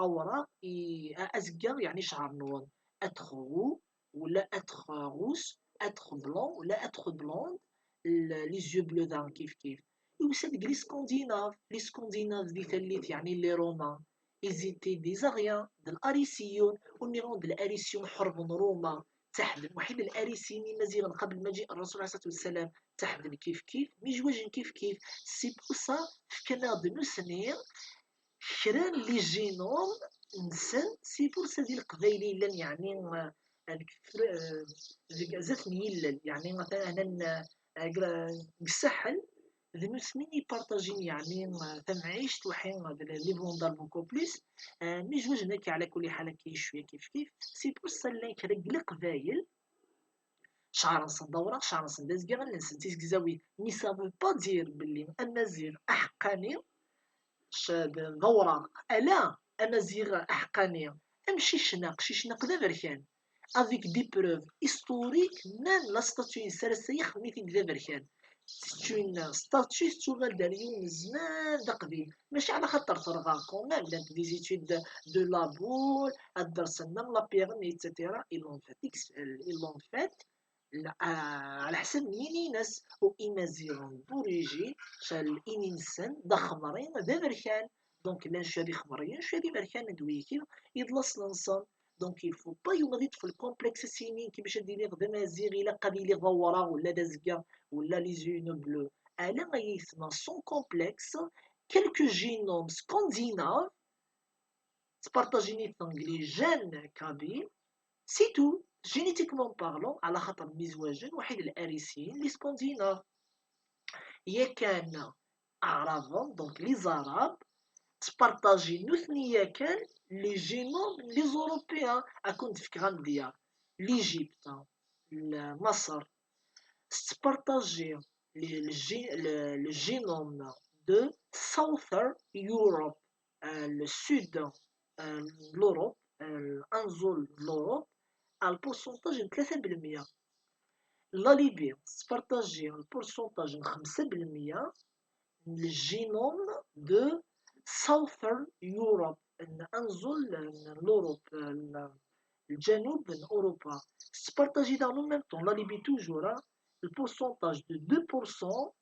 awraɣ i a-, azeggaɣ, yeɛni cɛer-nwen. Être roux, wala être rousse, être blanc, wala être blonde, l-, les yeux bleus daɣen kif kif. Yusa-d deg les Scandinaves, les Scandinaves di tallit, yeɛni les Romains, ils étaient des Ariens, d l'Arisiyen, ur nniɣ d l'Arisiyen ḥerben Roma, ttaḥden waḥid l'Arisiyen, Imaziɣen قبل مجيء الرسول عليه الصلاة والسلام, ttaḥden kif kif, mi zwaǧen kif kif. C'est pour ça, fkan-aɣ-d nutni kra n les génomes-nsen, c'est pour ça di Leqbayel i llan, yeɛni, euh, deg, euh, deg zdat n yilel, yeɛni, atan, euh, deg, deg Saḥel, d nutni i partajin, yeɛni, euh, tamɛict, waḥi, euh, d les Vendéens beaucoup plus, euh, mi zwaǧen akka, ɛla kulli ḥal, akka cwiya kif kif, c'est pour ça llan kra n Leqbayel, cɛer-nsen d awraɣ, cɛer-nsen d azeggaɣ, allen-nsen d tizegzawin. Mais ça veut pas dire belli amaziɣ aḥeqqani c-, d, d awraɣ. Ala, amaziɣ aḥeqqani, amcic-nneɣ, aqcic-nneɣ d aberkan. Avec des preuves historiques, même la statue-ines ar ass-a ixdem-it-id d aberkan. C'est une statue tettuɣal-d ar yiwen n zzman d aqdim. Mačči ɛla xaṭer terɣa, quand même, llant des études de, de labo, ad dersen même la pyramide, et cetera. Ils l'ont fait, ils l'ont fait, ɛla ḥsab n yini-ines, u Imaziɣen d'origine, cɛel ini-nsen d axemri d aberkan. Donc, llan cwiya d ixemriyen, cwiya d iberkanen d wigi i d laṣel-nsen. Donc, il faut pas yiwen ad yeṭṭef le complexe, as-yini nekk bac ad iliɣ d amaziɣ, ilaq ad iliɣ d awraɣ, wala d azeggaɣ, wala les yeux bleus. Ala ay aytma, sans complexe, quelques génomes scandinaves, ttpartajin-iten deg les gènes kabyles, c'est tout, génétiquement parlant, ɛla xaṭer mi zwaǧen, waḥid l'Arisiyen, les Scandinaves. Yakan Aɛraben, donc les Arabes, ttpartajin nutni yakan les génomes n les Européens. Ad ken-d-fkeɣ amedya, l'Égypte, Maṣer, tettpartaji le, le gé-, le, le génome de Southern Europe, euh, le sud, euh, de l'Europe, euh, anẓul n l'Europe, ar le pourcentage n tlata belmya. La Libye tettpartaji le pourcentage n xemsa belmya, le génome de Southern Europe, n anẓul n l'Europe, n lǧanub n Europa. Tettpartaji daɣen en même temps, la Libye toujours, hein, le pourcentage de deux pour cent,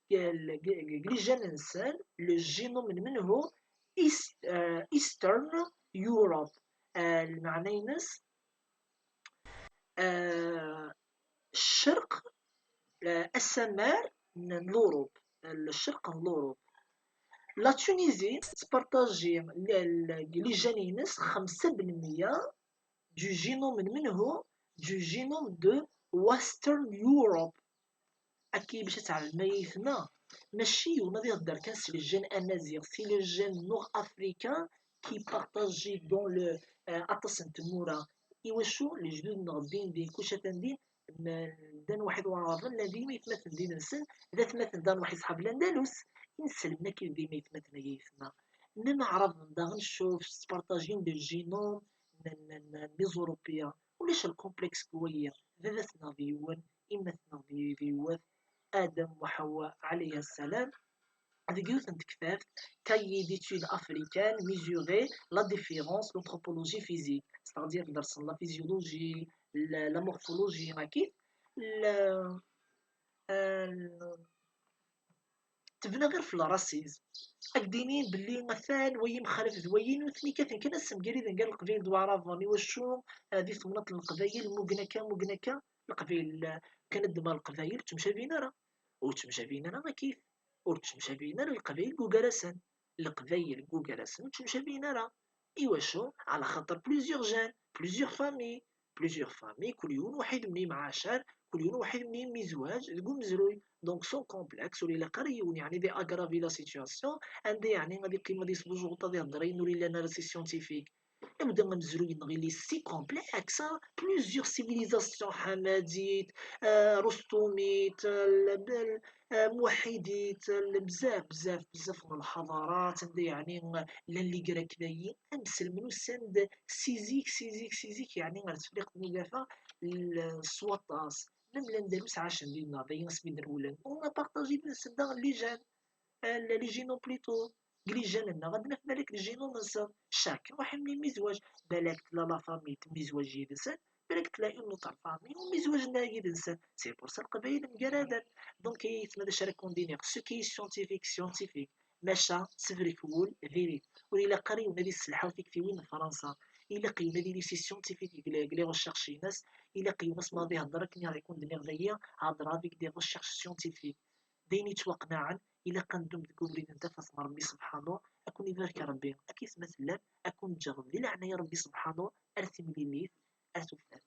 deg, deg lijan-nsen, le génome n menhu, East, euh, Eastern Europe. Euh, lmeɛna-ines, euh, Ccerq, eh, asamar n Lurup, eh, ccerq n Lurup. La Tunisie tespartaji les gènes xemsa n lmeyya du génome n menhu, du génome de Western Europe. Akka bac ad tɛelmem ay aytma, mačči yiwen ad ihedder kan s les gènes amaziɣ, c'est les gènes nord-africains qui partagent dans le, eh, aṭas n tmura. Iwacu? Lejdud-nneɣ din din, kullec atan din, ddan waḥid waɛraben, llan d yimi aytmaten din-nsen, d atmaten Dan waḥid ṣṣḥab llan d alus. Inselmen akka d yimi aytmaten ay aytma. Même aɛraben daɣen, cuf, spartajin le génome n, n, n, n les Européens. Ulac lcomplexe deg waya. Baba-tneɣ d yiwen, yemma-tneɣ d, d yiwet, Adam wa Ḥawa, ɛalayha ssalam. Deg yiwet n tektabt, Cahier d'études africaines, mesurer la différence, l'anthropologie physique, c'est-à-dire dersen la physiologie, la, la morphologie, akkit, la, euh, tebna ɣir f le racisme. Ad k-d-inin belli atan wayi mxalaf d wayi, nutni kkaten kan ad semgariden gar Leqbayel d Waɛraben. Iwacu, eh, di temnaḍt n Leqbayel mmugen akka, mmugen akka, Leqbayel, eh, kan ad d-ma Leqbayel ur ttemcabin ara. Ur ttemcabin ara akkit. Ur ttemcabin ara Leqbayel deg ugar-asen. Leqbayel deg ugar-asen ur ttemcabin ara. Iwacu? Ɛla xaṭer plusieurs gènes, plusieurs familles, plusieurs familles, kul yiwen waḥid mni mɛacar, kul yiwen waḥid mni mizwaǧ deg umezruy. Donc sans complexe, ur ilaq ara yiwen, yeɛni, ad aggraver la situation, anda, yeɛni, ad iqqim ad yesbujuṭ ad ihedder ayen ur illan ara, c'est scientifique. Iwdan amezruy-nneɣ il est si complexe, hein. Plusieurs civilisations, ḥamadit, euh, rustumit, euh, l-, l-, euh, muḥidit, euh, l-, bzaf, bzaf, bzaf n lḥadarat, anda, yeɛni, llan Ligrak dayi, amselmen usan-d si zik, si zik, si zik, yeɛni ar Tefriqt n Ugafa, l-, s waṭas. Même llan d alus ɛacen dinna, dayi asmi d-rewlen. On a partagé yid-nsen daɣen les gènes, euh, les génomes plutôt. Deg les gènes-nneɣ, ad naf balak les génomes-nsen. Chacun waḥid mni mizwaǧ. Balak tella la famille temmizwaǧ yid-sen, balak tella une autre famille ur mizwaǧen ara yid-sen. C'est pour ça Leqbayel mgaraden. Donc, ay aytma, d acu ara ken-d-iniɣ? Ce qui est scientifique, scientifique. Maca, sebrek wul, diri-t. Ur ilaq ara yiwen ad yesselḥaw tiktiwin n Fransa. Ilaq yiwen ad yili si scientifique deg les, deg les recherches-ines. Ilaq yiwen asma ad ihedder akken i ken-d-nniɣ dayi, hedder avec des recherches scientifiques. D ayen yettwaqnaɛen, ilaq ad neddum deg ubrid n tafat n Rebbi subḥanu, ad ken-ibarek Rebbi, akka i tma tellam, ad ken-ǧǧeɣ di leɛnaya Rebbi subḥanu, ar timlilit, ar tufat.